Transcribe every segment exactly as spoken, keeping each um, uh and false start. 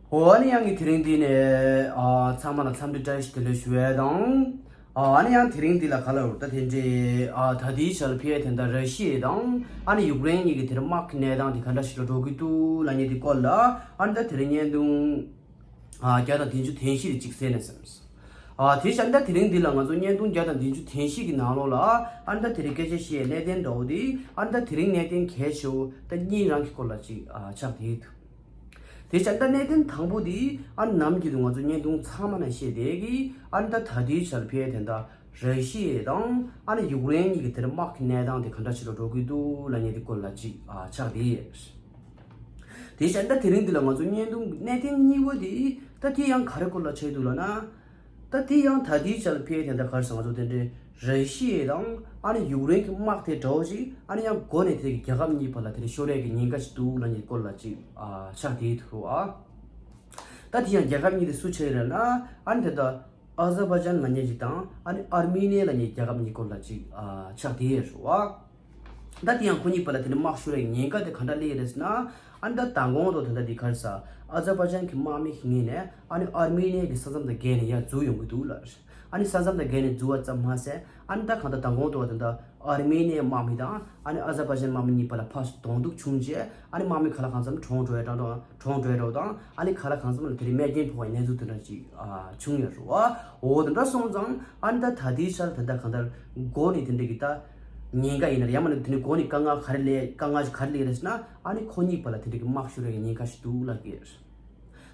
འོ་ཨ་ནི་ཡང་གི་དེ་རིང་འདི་ནས་ཨ་ཚང་མ་ལ་འཚམས་འདྲི་བཀྲ་ཤིས་བདེ་ལེགས་ཞུ་བ་དང་། ཨ་ཨ་ནི་ཡང་དེ་རིང་འདི་ལ་ག་ལ་རུ་ད་དེ་འདྲའི་ཨ་ད་ལྟའི་ཆར་ཕེ་དེ་འདྲ་ར་ཤི་ཡ་དང་ཨ་ནི་ཡུཀ་རེན་གཉིས་ཀྱི་དེ་རིང་དམག་གི་གནས་སྟངས་དེ་ག་འདྲ་ཞིག་ལ་འགྲོ་གི་འདུག་ལབ་མཁན་དེ་སྐོར་ལ་ཨ་ནི་ད་དེ་རིང་བརྙན་ཐུང་ཨ་བརྒྱ་དང་བདུན་ཅུ་དོན་བཞི་རེ་གཅིག་གསན་ནས་སེམས། ཨ་དེ་བཞིན་ད་དེ་རིང་འདི་ལ་ང་ཚོ་བརྙན་ཐུང་བརྒྱ་དང་བདུན་ཅུ་དོན་བཞི་གི་ནང་ལོགས་ལ་ཨ་ནི་ད་དེ་རིང་སྐད་ཆ་བཤད་གནད་དོན་འདྲ་བོ་དེ་ཨ་ནི་ད་དེ་རིང་གནད་དོན་གལ་ཆེ་བོ་ད་གཉིས་རང་གི་སྐོར་ལ་ཅིག་ཨ་ཆགས་བསྡད་ཡོད། དེ་བྱས་ད་གནད་དོན་དང་པོ་དེ་ཨ་ནི་ནམ་རྒྱུན་དུ་ང་ཚོ་བརྙན་ཐུང་ཚང་མ་ནང་བཤད་བསྡད་ཀྱི་ཨ་ནི་ད་ད་ལྟའི་ཆར་ཕེ་དེ་འདྲ་ར་ཤི་ཡ་དང་ཨ་ནི་ཡུཀ་རེན་གཉིས་ཀྱི་དེར་དམག་གི་གནས་སྟངས་དེ་ག་འདྲ་ཞིག་ལ་འགྲོ་གི་འདུག་ལབ་མཁན་དེ་སྐོར་ལ་ཅིག་ཨ་ཆགས་བསྡད་ཡོད། དེ་བྱས་ད་དེ་རིང་འདི་ལ་ང་ཚོ་བརྙན་ཐུང་གནད་དོན་གཉིས་པོ་དེ་ད་དེ་ཡང་ག་རེ་སྐོར་ལ་ཆགས་འདུག་ལབ་ན། ད་དེ་ཡང་ད་ལྟའི་ཆར་ཕེ་དེ་འདྲ་གར་སོང་ང་ཚོ་དེ་འདྲའི་ར་ཤི་ཡ་དང་ཨ་ནི་ཡུཀ་རེན་གྱི་དམག་དེ་འདྲ་བོ་ཞིག་ཨ་ནི་ཡང་འགོ་ནས་དེ་གི་རྒྱལ་ཁབ་གཉིས་བར་ལ་དེ་འདྲའི་ཤོར་ཡས་ཀྱི་ཉེན་ཁ་ཞིག་འདུག་ལབ་མཁན་སྐོར་ལ་ཅིག་ཨ་ཆགས་བསྡད་འདུག་ཨ། ད་དེ་ཡང་རྒྱལ་ཁབ་གཉིས་དེ་སུ་ཆགས་ཡོད་རེད་ན་ཨ་ནི་དེ་ད་ཨ་ཛར་བྷ་ཇན་ལབ་མཁན་ཞིག་དང་ཨ་ནི་ཨར་མི་ནི་ལབ་མཁན་རྒྱལ་ཁབ་གཉིས་སྐོར་ལ་ཅིག་ཨ་ཆགས་བསྡད་ཡོད་རེད་ཨ། ད་དེ་ཡང་ཁོ་གཉིས་བར་ལ་དེ་འདྲ་དམག་ཤོར་བའི་ཉེན་ཁ་དེ་ག་འདྲ་སླེབས་ཡོད་རེད་ཟེར་ན། ཨ་ནི་ད་མདང་དགོང་དུ་དེ་འདྲ་དེ་ག་རེ་ཟ། ཨ་ཛར་བྷ་ཇན་གྱི་དམག་མི་ཞིག་ངོས་ནས་ཨ་ནི་ཨར་མི་ནི་གི་ས་མཚམས་དང་བརྒལ་ནས་ཡར་འཛུལ་ཡོང་གི་འདུག་ལབ། ཨ་ནི་ས་མཚམས་དང་བརྒལ་ནས་འཛུལ་བ་ཙམ་མ་ཟད་ཨ་ནི་ད་གང་ལྟར་མདང་དགོང་དུ་དེ་འདྲ་ཨར་མི་ནི་དམག་མི་དང་ཨ་ནི་ཨ་ཛར་བྷ་ཇན་དམག་མི་གཉིས་བར་ལ་ཕར་གདོང་ཐུག་བྱུང་རྗེས་ཨ་ནི་དམག་མི་ག་ལ་གང་འཚམ་གྲོངས་འགྲོ་ཡ་གྲངས་དང་གྲོངས་འགྲོ་ཡ་འདྲ་བོ་དང་ཨ་ནི་ག་ལ་གང་འཚམ་ལ་དེ་རིང་རྨས་སྐྱོན་ཕོག་པའི་གནས་ཚུལ་དེ་འདྲ་ཅིག་ཨ་བྱུང་ཡོད་རེད་བ། འོ་དེ་འདྲ་སོང་ཙང་ཨ་ནི་ད་ད་ལྟའི་ཆར་དེ་འདྲ་གང་ལྟར་འགོ་ནས་དེ་འདྲ་གི་ད། ཉེན་ཁ་ཡིན་ན་ཡང་མིན་ན་དེ་ནི་འགོ་ནས་དཀའ་ངལ་ག་རེ་སླེབས་དཀའ་ངལ་ག་རེ་སླེབས་རེད་ཟེར་ན་ཨ་ནི་ཁོ་གཉིས་བར་ལ་དེ་འདྲ་གི་དམག་ཤོར་བའི་ཉེན་ཁ་ཞིག་འདུག་ལབ་ཀྱི་རེད།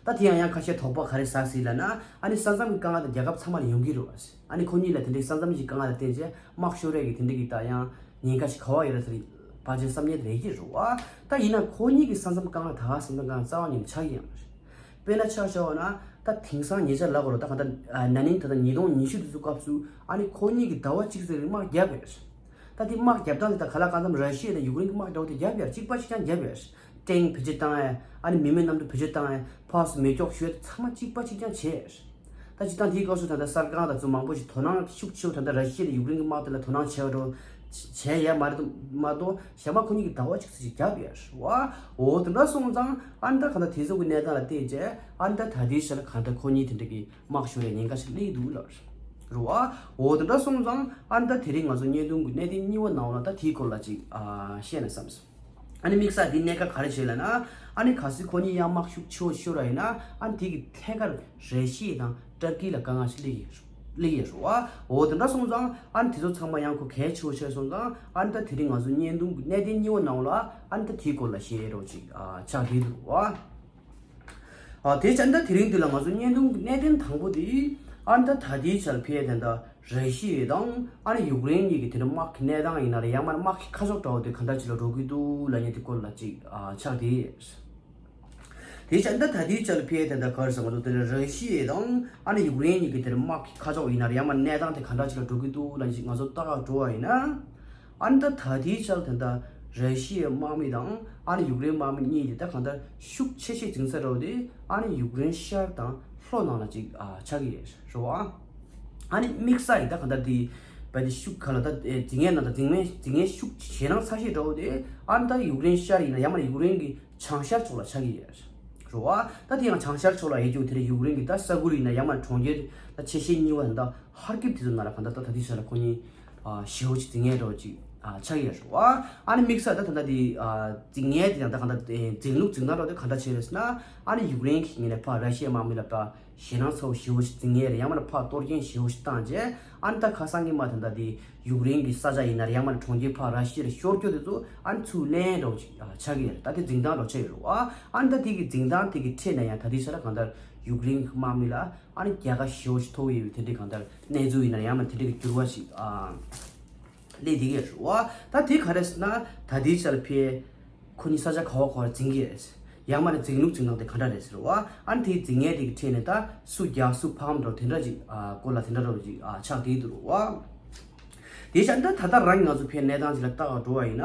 ད་དེ་ཡང་ཡང་ཁ་ཤས་དོགས་པ་ག་རེ་ཟ་སྲིད་ལབ་ན་ཨ་ནི་ས་མཚམས་ཀྱི་དཀའ་ངལ་དེ་རྒྱལ་ཁབ་ཚང་མ་ལ་ཡོང་གི་རེད་བ། ཨ་ནི་ཁོ་གཉིས་ལ་དེ་འདྲའི་ས་མཚམས་ཀྱི་དཀའ་ངལ་ལ་བརྟེན་བྱས་དམག་ཤོར་བའི་གི་དེ་འདྲ་གི་ད་ཡང་ཉེན་ཁ་ཞིག་ག་བ་ཡོད་རེད་ཟེར་ཕལ་ཆེར་བསམ་ཉན་རེད་ཀྱི་རེད་བ། ད་ཡིན་ན་ཁོ་གཉིས་ཀྱི་ས་མཚམས་དཀའ་ངལ་ད་ག་ས་མཚམས་དཀའ་ངལ་རྩ་བ་ཉིད་ནས་ཆགས་ཀྱི་ཡང་མ་རེད། དཔེར་ན་ཆ་བཞག་པ་ན་ད་དེང་སང་ཉེ་ཆར་ལབ་དགོས་རེད་ད་གང་ལྟར་ན་ནིང་ད་ལྟ་ཉིས་སྟོང་ཉི་ཤུ་དུས་ཚོད་སྐབས་སུ་ཨ་ནི་ཁོ་གཉིས་ཀྱི་ཟླ་བ་གཅིག་ཙམ་རིང་དམག་བརྒྱབ་པ་རེད། ད་དེ་དམག་རྒྱབ་སྟངས་དེ་ད་ག་ལ་གང་འཚམ་ར་ཤི་ཡ་དང་ཡུཀ་རེན་གྱི་དམག་འདྲ་བོ་དེ་རྒྱབ་ཡ་གཅིག་པ་གཅིག་རྐྱང་རྒྱབ་ཡ། ཊེང་བེད་སྤྱོད་བཏང་ཡ་ཨ་ནི་མི་མེད་གནམ་གྲུ་བེད་སྤྱོད་བཏང་ཡ་ཕར་ཚུར་མེ་སྒྱོགས་གཞུ་ཡ་ཚང་མ་གཅིག་པ་གཅིག་རྐྱང་བྱས། ད་སྤྱིར་བཏང་དེའི་སྐབས་སུ་ད་ལྟ་གསར་ཁང་དང་ཚོ་མང་པོ་ཞིག་དོ་སྣང་ཤུགས་ཆེ་བོ་ད་ལྟ་ར་ཤི་ཡ་དང་ཡུཀ་རེན་གྱི་དམག་དེ་ལ་དོ་སྣང་བྱས་པ་འདྲ་བོ་བྱས་ཡ་མ་རེད་མ་གཏོགས་གཞན་པ་ཁོ་གཉིས་ཀྱི་ཟླ་བ་གཅིག་ཙམ་ཞིག་རྒྱབ་ཡ་རེད་བ། འོ་དེ་འདྲ་སོང་ཙང་ཨ་ནི་ད་ག་ལ་དེ་ཚོ་གི་གནས་སྟངས་ལ་བལྟས་རྗེས་ཨ་ནི་ད་ད་ལྟའི་ཆར་ལ་ག་ད་ཁོ་གཉིས་དེ་འདྲ་གི་དམག་ཤོར་བའི་ཉེན་ཁ་ཞིག་སླེབས་འདུག་ལབ་རེད་བ། འོ་དེ་འདྲ་སོང་ཙང་ཨ་ནི་ད་དེ་རིང་ང་ཚོ་བརྙན་ཐུང་གི་གནད་དོན་གཉིས་པ་ནང་ལ་ད་དེའི་སྐོར་ལ་ཅིག་ཨ་བཤད་ན་བསམ་སོང་། ཨ་ནི་དམིགས་བསལ་དེའི་གནད་ཀ་ག་རེ་བྱས་ལབ་ན་ཨ་ནི་གལ་སྲིད་ཁོ་གཉིས་ཡང་དམག་ཤུགས་ཆེ་བོ་ཤོར་བ་ཡིན་ན་ཨ་ནི་དེ་གི་ཐད་ཀར་ར་ཤི་ཡ་དང་ཏུར་ཀི་ལ་དཀའ་ངལ་ཞིག་སླེབས་ཡོད་སླེབས་ཡོད་རེད་བ། འོ་དེ་འདྲ་སོང་ཙང་ཨ་ནི་དེ་ཚོ་ཚང་མ་ཡང་ཁོ་གལ་ཆེ་བོ་བྱས་སོང་ཙང་ཨ་ནི་ད་དེ་རིང་ང་ཚོ་བརྙན་ཐུང་གི་གནད་དོན་གཉིས་པ་ནང་ལ་ཨ་ནི་ད་དེའི་སྐོར་ལ་བཤད་རོགས་ཅིག་ཨ་ཆགས་བསྡད་འདུག་བ། ཨ་དེ་བྱས་ད་དེ་རིང་འདི་ལ་ང་ཚོ་བརྙན་ཐུང་གི་གནད་དོན་དང་པོ་དེ་ཨ་ནི་ད་ད་ལྟའི་ཆར་ཕེ་དེ་འདྲ་ར་ཤི་ཡ་དང་ཨ་ནི་ཡུཀ་རེན་གཉིས་ཀྱི་དེ་འདྲ་དམག་གི་གནས་སྟངས་ཡིན་ན་རེད་ཡང་མ་དམག་གི་ཁ་ཕྱོགས་འདྲ་བོ་དེ་ག་འདྲ་ཅིག་ལ་འགྲོ་གི་འདུག་ལབ་མཁན་དེ་སྐོར་ལ་ཅིག་ཨ་ཆགས་བསྡད་ཡོད། དེ་བྱས་ད་ད་ལྟའི་ཆར་ཕེ་དེ་འདྲ་ག་རེ་ཟེར་ང་ཚོ་དེ་འདྲ་ར་ཤི་ཡ་དང་ཨ་ནི་ཡུཀ་རེན་གཉིས་ཀྱི་དེ་འདྲ་དམག་གི་ཁ་ཕྱོགས་ཡིན་ན་རེད་ཡང་མ་གནས་སྟངས་དེ་ག་འདྲ་ཅིག་ལ་འགྲོ་གི་འདུག་ལབ་མཁན་ཅིག་ང་ཚོ་ལྟ་ག་འགྲོ་བ་ཡིན་ན། ཨ་ནི་ད་ད་ལྟའི་ཆར་དེ་འདྲ་ར་ཤི་ཡའི་དམག་མི་དང་ཨ་ནི་ཡུཀ་རེན་དམག་མི་གཉིས་དེ་ད་གང་ལྟར་ཤུགས་ཆེ་ཤོས་འཛིང་ས་འདྲ་བོ་དེ་ཨ་ནི་ཡུཀ་རེན་ཤར་དང་ལྷོ་ནང་ལ་ཅིག་ཨ་ཆགས་ཀྱི་ཡོད་རེད་བ། ཨ་ནི་དམིགས་བསལ་ཡིན་ད་གང་ལྟར་དེ་བ་དེ་ཤུགས་ག་ལ་ད་འཛིང་ངན་ནང་ད་འཛིང་ངན་འཛིང་ངན་ཤུགས་ཞེད་སྣང་ཚ་ཤོས་འདྲ་བོ་དེ་ཨ་ནི་ད་ཡུཀ་རེན་ཤར་ཡིན་ན་ཡང་མ་ཡུཀ་རེན་གྱི་བྱང་ཤར་ཕྱོགས་ལ་ཆགས་ཀྱི་ཡོད་རེད་བ། ད་དེ་ཡང་བྱང་ཤར་ཕྱོགས་ལ་ཡོད་རྒྱུ་དེ་ལ་ཡུཀ་རེན་གྱི་ད་ས་ཁུལ་ཡིན་ན་ཡང་མ་གྲོང་ཁྱེར་ད་ཆེ་ཤོས་གཉིས་པ་ད་ཧར་ཀིབ་དེ་ཚོ་ནང་ལ་གང་ལྟར་ད་ལྟའི་ཆར་ལ་ཁོ་གཉིས་ཨ་ཞེ་པོ་ཅིག་འཛིང་ངན་འདྲ་བོ་ཅིག་ཨ་ཆགས་ཀྱི་ཡོད་རེད་བ། ཨ་ནི་དམིགས་བསལ་ད་ད་ལྟ་དེ་ཨ་འཛིང་ངན་དེ་ཡང་ད་གང་ལྟར་འཛིང་ལུགས་འཛིང་སྟངས་འདྲ་བོ་དེ་གང་འདྲ་བྱས་རེད་ཟེར་ན་ཨ་ནི་ཡུཀ་རེན་གྱི་ངོས་ནས་ཕར་ར་ཤི་ཡའི་དམག་མི་ལ་ཕར་ཞེད་སྣང་ཚ་བོ་ཞེ་པོ་ཞིག་འཛིང་ངན་རེད་ཡང་མིན་ན་ཕར་གཏོར་སྐྱོན་ཞེ་པོ་ཞིག་བཏང་རྗེས་ཨ་ནི་ད་ཁ་སང་གི་མ་ད་ལྟ་དེ་ཡུཀ་རེན་གྱི་ས་ཆ་ཡིན་ན་རེད་ཡང་མིན་ན་གྲོང་ཁྱེར་ཕར་ར་ཤི་ཡར་ཤོར་རྒྱུ་དེ་ཚོ་ཨ་ནི་ཚུར་ལེན་འདྲ་བོ་ཅིག་ཨ་ཆགས་ཀྱི་ཡོད་རེད། ད་དེ་འཛིང་སྟངས་འདྲ་བོ་ཆགས་ཡོད་རེད་བ། ཨ་ནི་ད་དེ་གི་འཛིང་སྟངས་དེ་གི་ཁྲོད་ནས་ཡང་ད་ལྟའི་ཆར་གང་ལྟར་ཡུཀ་རེན་གྱི་དམག་མི་ལ་ཨ་ནི་རྒྱལ་ཁ་ཞེ་པོ་ཞིག་ཐོབ་ཡོད་པའི་དེ་འདྲའི་གང་ལྟར་གནས་ཚུལ་ཡིན་ན་ཡང་མིན་ན་དེ་འདྲའི་འགྱུར་བ་ཞིག་ཨ་སླེབས་བསྡད་ཀྱི་ཡོད་རེད་བ། ད་དེ་ག་རེ་ཟེར་ན་ད་ལྟའི་ཆར་ཕེ་ཁོ་གཉིས་ས་ཆ་ག་བ་ག་བར་འཛིང་གི་རེད། ཡང་མ་ནས་འཛིང་ལུགས་འཛིང་སྟངས་དེ་ག་འདྲ་རེད་ཟེར་བ། ཨ་ནི་དེའི་འཛིང་ངན་དེ་གི་ཁྲོད་ནས་ད་སུ་རྒྱལ་སུ་ཕམ་འདྲ་དེ་འདྲ་ཅིག་ཨ་སྐོར་ལ་དེ་འདྲ་འདྲ་ཅིག་ཨ་ཆགས་བསྡད་འདུག་རེད་བ། དེ་བཞིན་ད་ད་ལྟ་རང་གི་ང་ཚོ་ཕེ་གནས་སྟངས་ཅིག་ལ་ལྟ་ག་འགྲོ་བ་ཡིན་ན།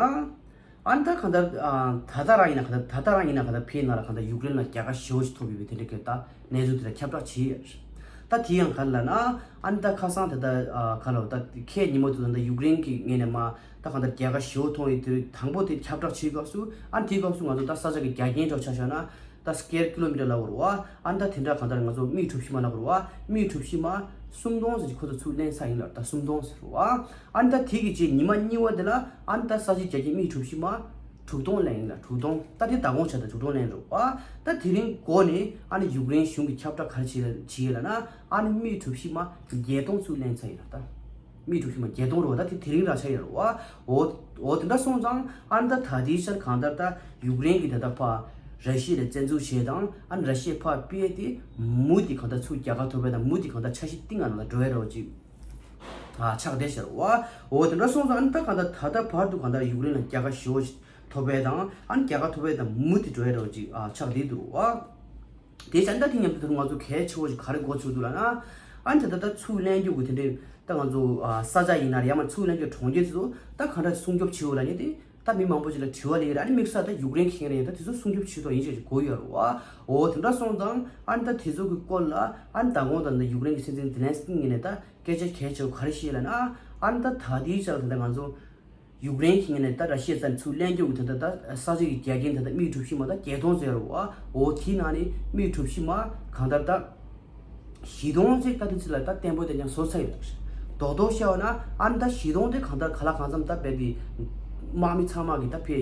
ཨ་ནི་ད་གང་ལྟར་ཨ་ད་ལྟ་རང་ཡིན་ན་གང་ལྟར་ད་ལྟ་རང་ཡིན་ན་གང་ལྟར་ཕེ་ནང་ལ་གང་ལྟར་ཡུཀ་རེན་ལ་རྒྱལ་ཁ་ཞེ་པོ་ཞིག་ཐོབ་ཡོད་པའི་དེ་འདྲ་གི་ད་གནས་ཚུལ་དེ་ལ་ཁྱབ་བསྒྲགས་བྱས་ཡོད་རེད། ད་དེ་ཡང་ག་རེ་ལབ་ན་ཨ་ནི་ད་ཁ་སང་དེ་ད་ཨ་ག་ལ་ད་ཁེ་ཉིན་མོ་དེ་ད་ཡུཀ་རེན་གྱི་ངོས་ནས་མ་ད་གང་ལྟར་རྒྱལ་ཁ་ཞེ་པོ་ཐོབ་ཡོད་དེ་དང་པོ་དེ་ཁྱབ་བསྒྲགས་བྱེད་སྐབས་སུ་ཨ་ནི་དེའི་སྐབས་སུ་ང་ཚོ་ད་ས་ཆ་གི་རྒྱ་རྒྱན་འདྲ་ཆ་བཞག་ན་ ད་སྐེར་ཀི་ལོ་མི་ཊར་ལབ་དགོས་རེད་བ། ཨ་ནི་ད་དེ་འདྲ་གང་ལྟར་ང་ཚོ་མིའི་གྲུ་བཞི་མ་ལབ་དགོས་རེད་བ། མིའི་གྲུ་བཞི་མ་སུམ་སྟོང་ཟེར་གྱི་ཁོ་ཚོ་ཚུར་ལེན་ཚར་ཡིན་ལ། ད་སུམ་སྟོང་ཟེར་བ། ཨ་ནི་ད་དེ་གི་རྗེས་ཉི་མ་གཉིས་པ་དེ་ལ་ཨ་ནི་ད་ས་ཆའི་རྒྱ་ཁྱོན་མིའི་གྲུ་བཞི་མ་དྲུག་སྟོང་ལེན་ཡིན་ལ། དྲུག་སྟོང་། ད་དེ་ད་གོང་ཆ་ད་དྲུག་སྟོང་ལེན་རེད་བ། ད་དེ་རིང་འགོ་ནས་ཨ་ནི་ཡུཀ་རེན་གཞུང་གི་ཁྱབ་བསྒྲགས་ག་རེ་བྱས་ལ་བྱས་ལ་ན། ཨ་ནི་མིའི་གྲུ་བཞི་མ་བརྒྱད་སྟོང་ཚུར་ལེན་ཚར་ཡིན་ལ། ད་མིའི་གྲུ་བཞི་མ་བརྒྱད་སྟོང་རེད་བ། ད་དེ་དེ་རིང་རག་ཆ་ཡིན་རེད་བ། འོ་འོ་དེ་འདྲ་སོང་ཙང་ཨ་ནི་ད་ད་ལྟའི་ཆར་གང་ལྟར་ད་ཡུཀ་རེན་གྱི་ད་ལྟ་ཕ་ར་ཤི་ཡ་ལ་བཙན་འཛུལ་བྱས་དང་། ཨ་ནི་ར་ཤི་ཡ་ཕར་ཕུད་དེ་མུ་མཐུད་གང་ལྟར་ཚུར་རྒྱལ་ཁ་ཐོབ་པ་དང་། མུ་མཐུད་གང་ལྟར་འཆར་གཞི་གཏིང་ངང་ལ་འགྲོ་ཡ་རོགས་ཅིག་ཨ་ཆགས་བསྡད་ཤར་བ། འོ་དེ་འདྲ་སོང་ཙང་ཨ་ནི་ད་གང་ལྟར་ད་ལྟ་བར་དུ་གང་ལྟར་ཡུཀ་རེན་ལ་རྒྱལ་ཁ་ཞེ་པོ་ཐོབ་པ་དང་། ཨ་ནི་རྒྱལ་ཁ་ཐོབ་པ་དང་མུ་མཐུད་འགྲོ་ཡ་རོགས་ཅིག་ཨ་ཆགས་བསྡད་འདུག་བ། དེ་བྱས་ད་དེ་མཉམ་དུ་ད་ང་ཚོ་གལ་ཆེ་བོ་ཞིག་ག་རེ་གོ་ཆོད་འདུག་ལབ་ན། ཨ་ནི་ད་ལྟ་ད་ཚུར་ལེན་རྒྱུ་གི་དེ་འདྲའི་ད་ང་ཚོ་ཨ་ས་ཆ་ཡིན་ན་རེད། ཡང་མ་ཚུར་ལེན་རྒྱུ་གྲོང་ཁྱེར་ཚོ་ད་ག་འདྲ་སྲུང་སྐྱོབ་བྱེད་འོ་ལབ་ནས་དེ་ད་མི་མང་པོ་ཞིག་ལ་དྲི་བ་སླེབས་ཡོད་རེད། ཨ་ནི་དམིགས་བསལ་ད་ཡུཀ་རེན་གྱི་ངོས་ནས་ད་དེ་ཚོ་སྲུང་སྐྱོབ་བྱེད་དོ་ཡིན་ཞེས་གོ་ཡོད་རེད་བ། འོ་དེ་འདྲ་སོང་ཙང་ཨ་ནི་ད་དེ་ཚོ་གི་སྐོར་ལ་ཨ་ནི་ད་གོང་ད་ད་ཡུཀ་རེན་གྱི་སྲིད་འཛིན་ཛེ་ལན་སི་ཀི་ངོས་ནས་ད་སྐད་ཆ་གལ་ཆེ་བོ་ག་རེ་བཤད་ལབ་ན། ཨ་ནི་ད་ད་ལྟའི་ཆར་ད་ད་ང་ཚོ་ཡུཀ་རེན་གྱི་ངོས་ནས་ད་ར་ཤི་ཡ་རྩ་ནས་ཚུར་ལེན་རྒྱུ་གི་ད་ལྟ་ད་ས་ཆ་གི་རྒྱ་ཁྱོན་ད་ལྟ་མིའི་གྲུ་བཞི་མ་ད་བརྒྱད་སྟོང་ཟེར་རོ་བ། འོ་དེའི་ནང་ནས་མིའི་གྲུ་བཞི་མ་གང་ལྟར་ད་བཞི་སྟོང་ཅིག་ད་དེ་ཚོ་ལ་ད་བརྟན་པོ་བརྟན་རྐྱང་བཟོ་ཚར་ཡོད་རེད། རྡོག་རྡོག་བཤད་པ་ན་ཨ་ནི་ད་བཞི་སྟོང་དེ་གང་ལྟར་ག་ལ་གང་འཚམ་ད་རྦད་དེ་དམག་མི་ཚང་མ་གི་ད་ཕེ་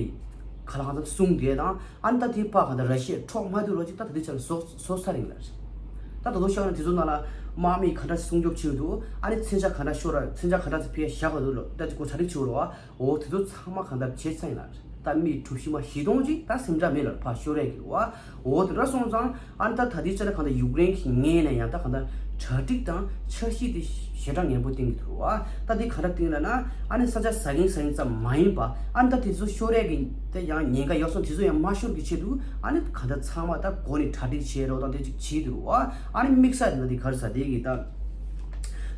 ག་ལ་གང་འཚམ་སྲུང་བསྡད་དང་། ཨ་ནི་ད་དེ་ཕར་གང་ལྟར་ར་ཤི་ཡ་འཕྲོག་མ་ཐུབ་རོགས་ཅིག་ད་ད་དེ་ཆ་ལ་བཟོ་བཟོ་ཚར་ཡིན་ལ། ད་རྡོག་རྡོག་བཤད་པ་ན་དེ་ཚོ་ནང་ལ་དམག་མི་ག་འདྲ་སྲུང་སྐྱོབ་བྱེད་འདུག་ཨ་ནི་མཚོན་ཆ་ག་འདྲ་ཤོར་ར། མཚོན་ཆ་ག་འདྲ་ཕེ་བཞག་ག་འདུག་ལོ། ད་དེ་སྐོར་གྲ་སྒྲིག་བྱེད་རོགས་བ། འོ་དེ་ཚོ་ཚང་མ་གང་ལྟར་བྱས་ཚར་ཡིན་ལ། ད་མི་གྲུ་བཞི་མ་བཞི་སྟོང་ཅིག་ད་སེམས་ཁྲལ་མེད་ལ་ཕར་ཤོར་ཡས་ཀྱི་རེད་བ། འོ་དེ་འདྲ་སོང་ཙང་ཨ་ནི་ད་ད་ལྟའི་ཆ་ལ་གང་ལྟར་ཡུཀ་རེན་གྱི་ངོས་ནས་ཡང་ད་གང་ལྟར་གྲ་སྒྲིག་དང་འཆར་གཞི་དེ་ཞེ་དྲག་ངན་པོ་བཏིང་གི་འདུག་བ། ད་དེ་ག་འདྲ་བཏིང་ལབ་ན། ཨ་ནི་ས་ཆ་ཟ་གིན་ཟ་གིན་ཙམ་མ་ཡིན་པ། ཨ་ནི་ད་དེ་ཚོ་ཤོར་ཡས་ཀྱི་དེ་ཡང་ཉེན་ཁ་ཡོད་སོང་། དེ་ཚོ་ཡང་མ་ཤོར་གྱི་ཆེད་དུ་ཨ་ནི་གང་ལྟར་ཚང་མ་ད་འགོ་ནས་གྲ་སྒྲིག་བྱེད་རོགས་དང་དེ་ཅིག་བྱེད་འདུག་བ། ཨ་ནི་དམིགས་བསལ་དེ་ད་དེ་ག་རེ་ཟ་དེ་གི་ད།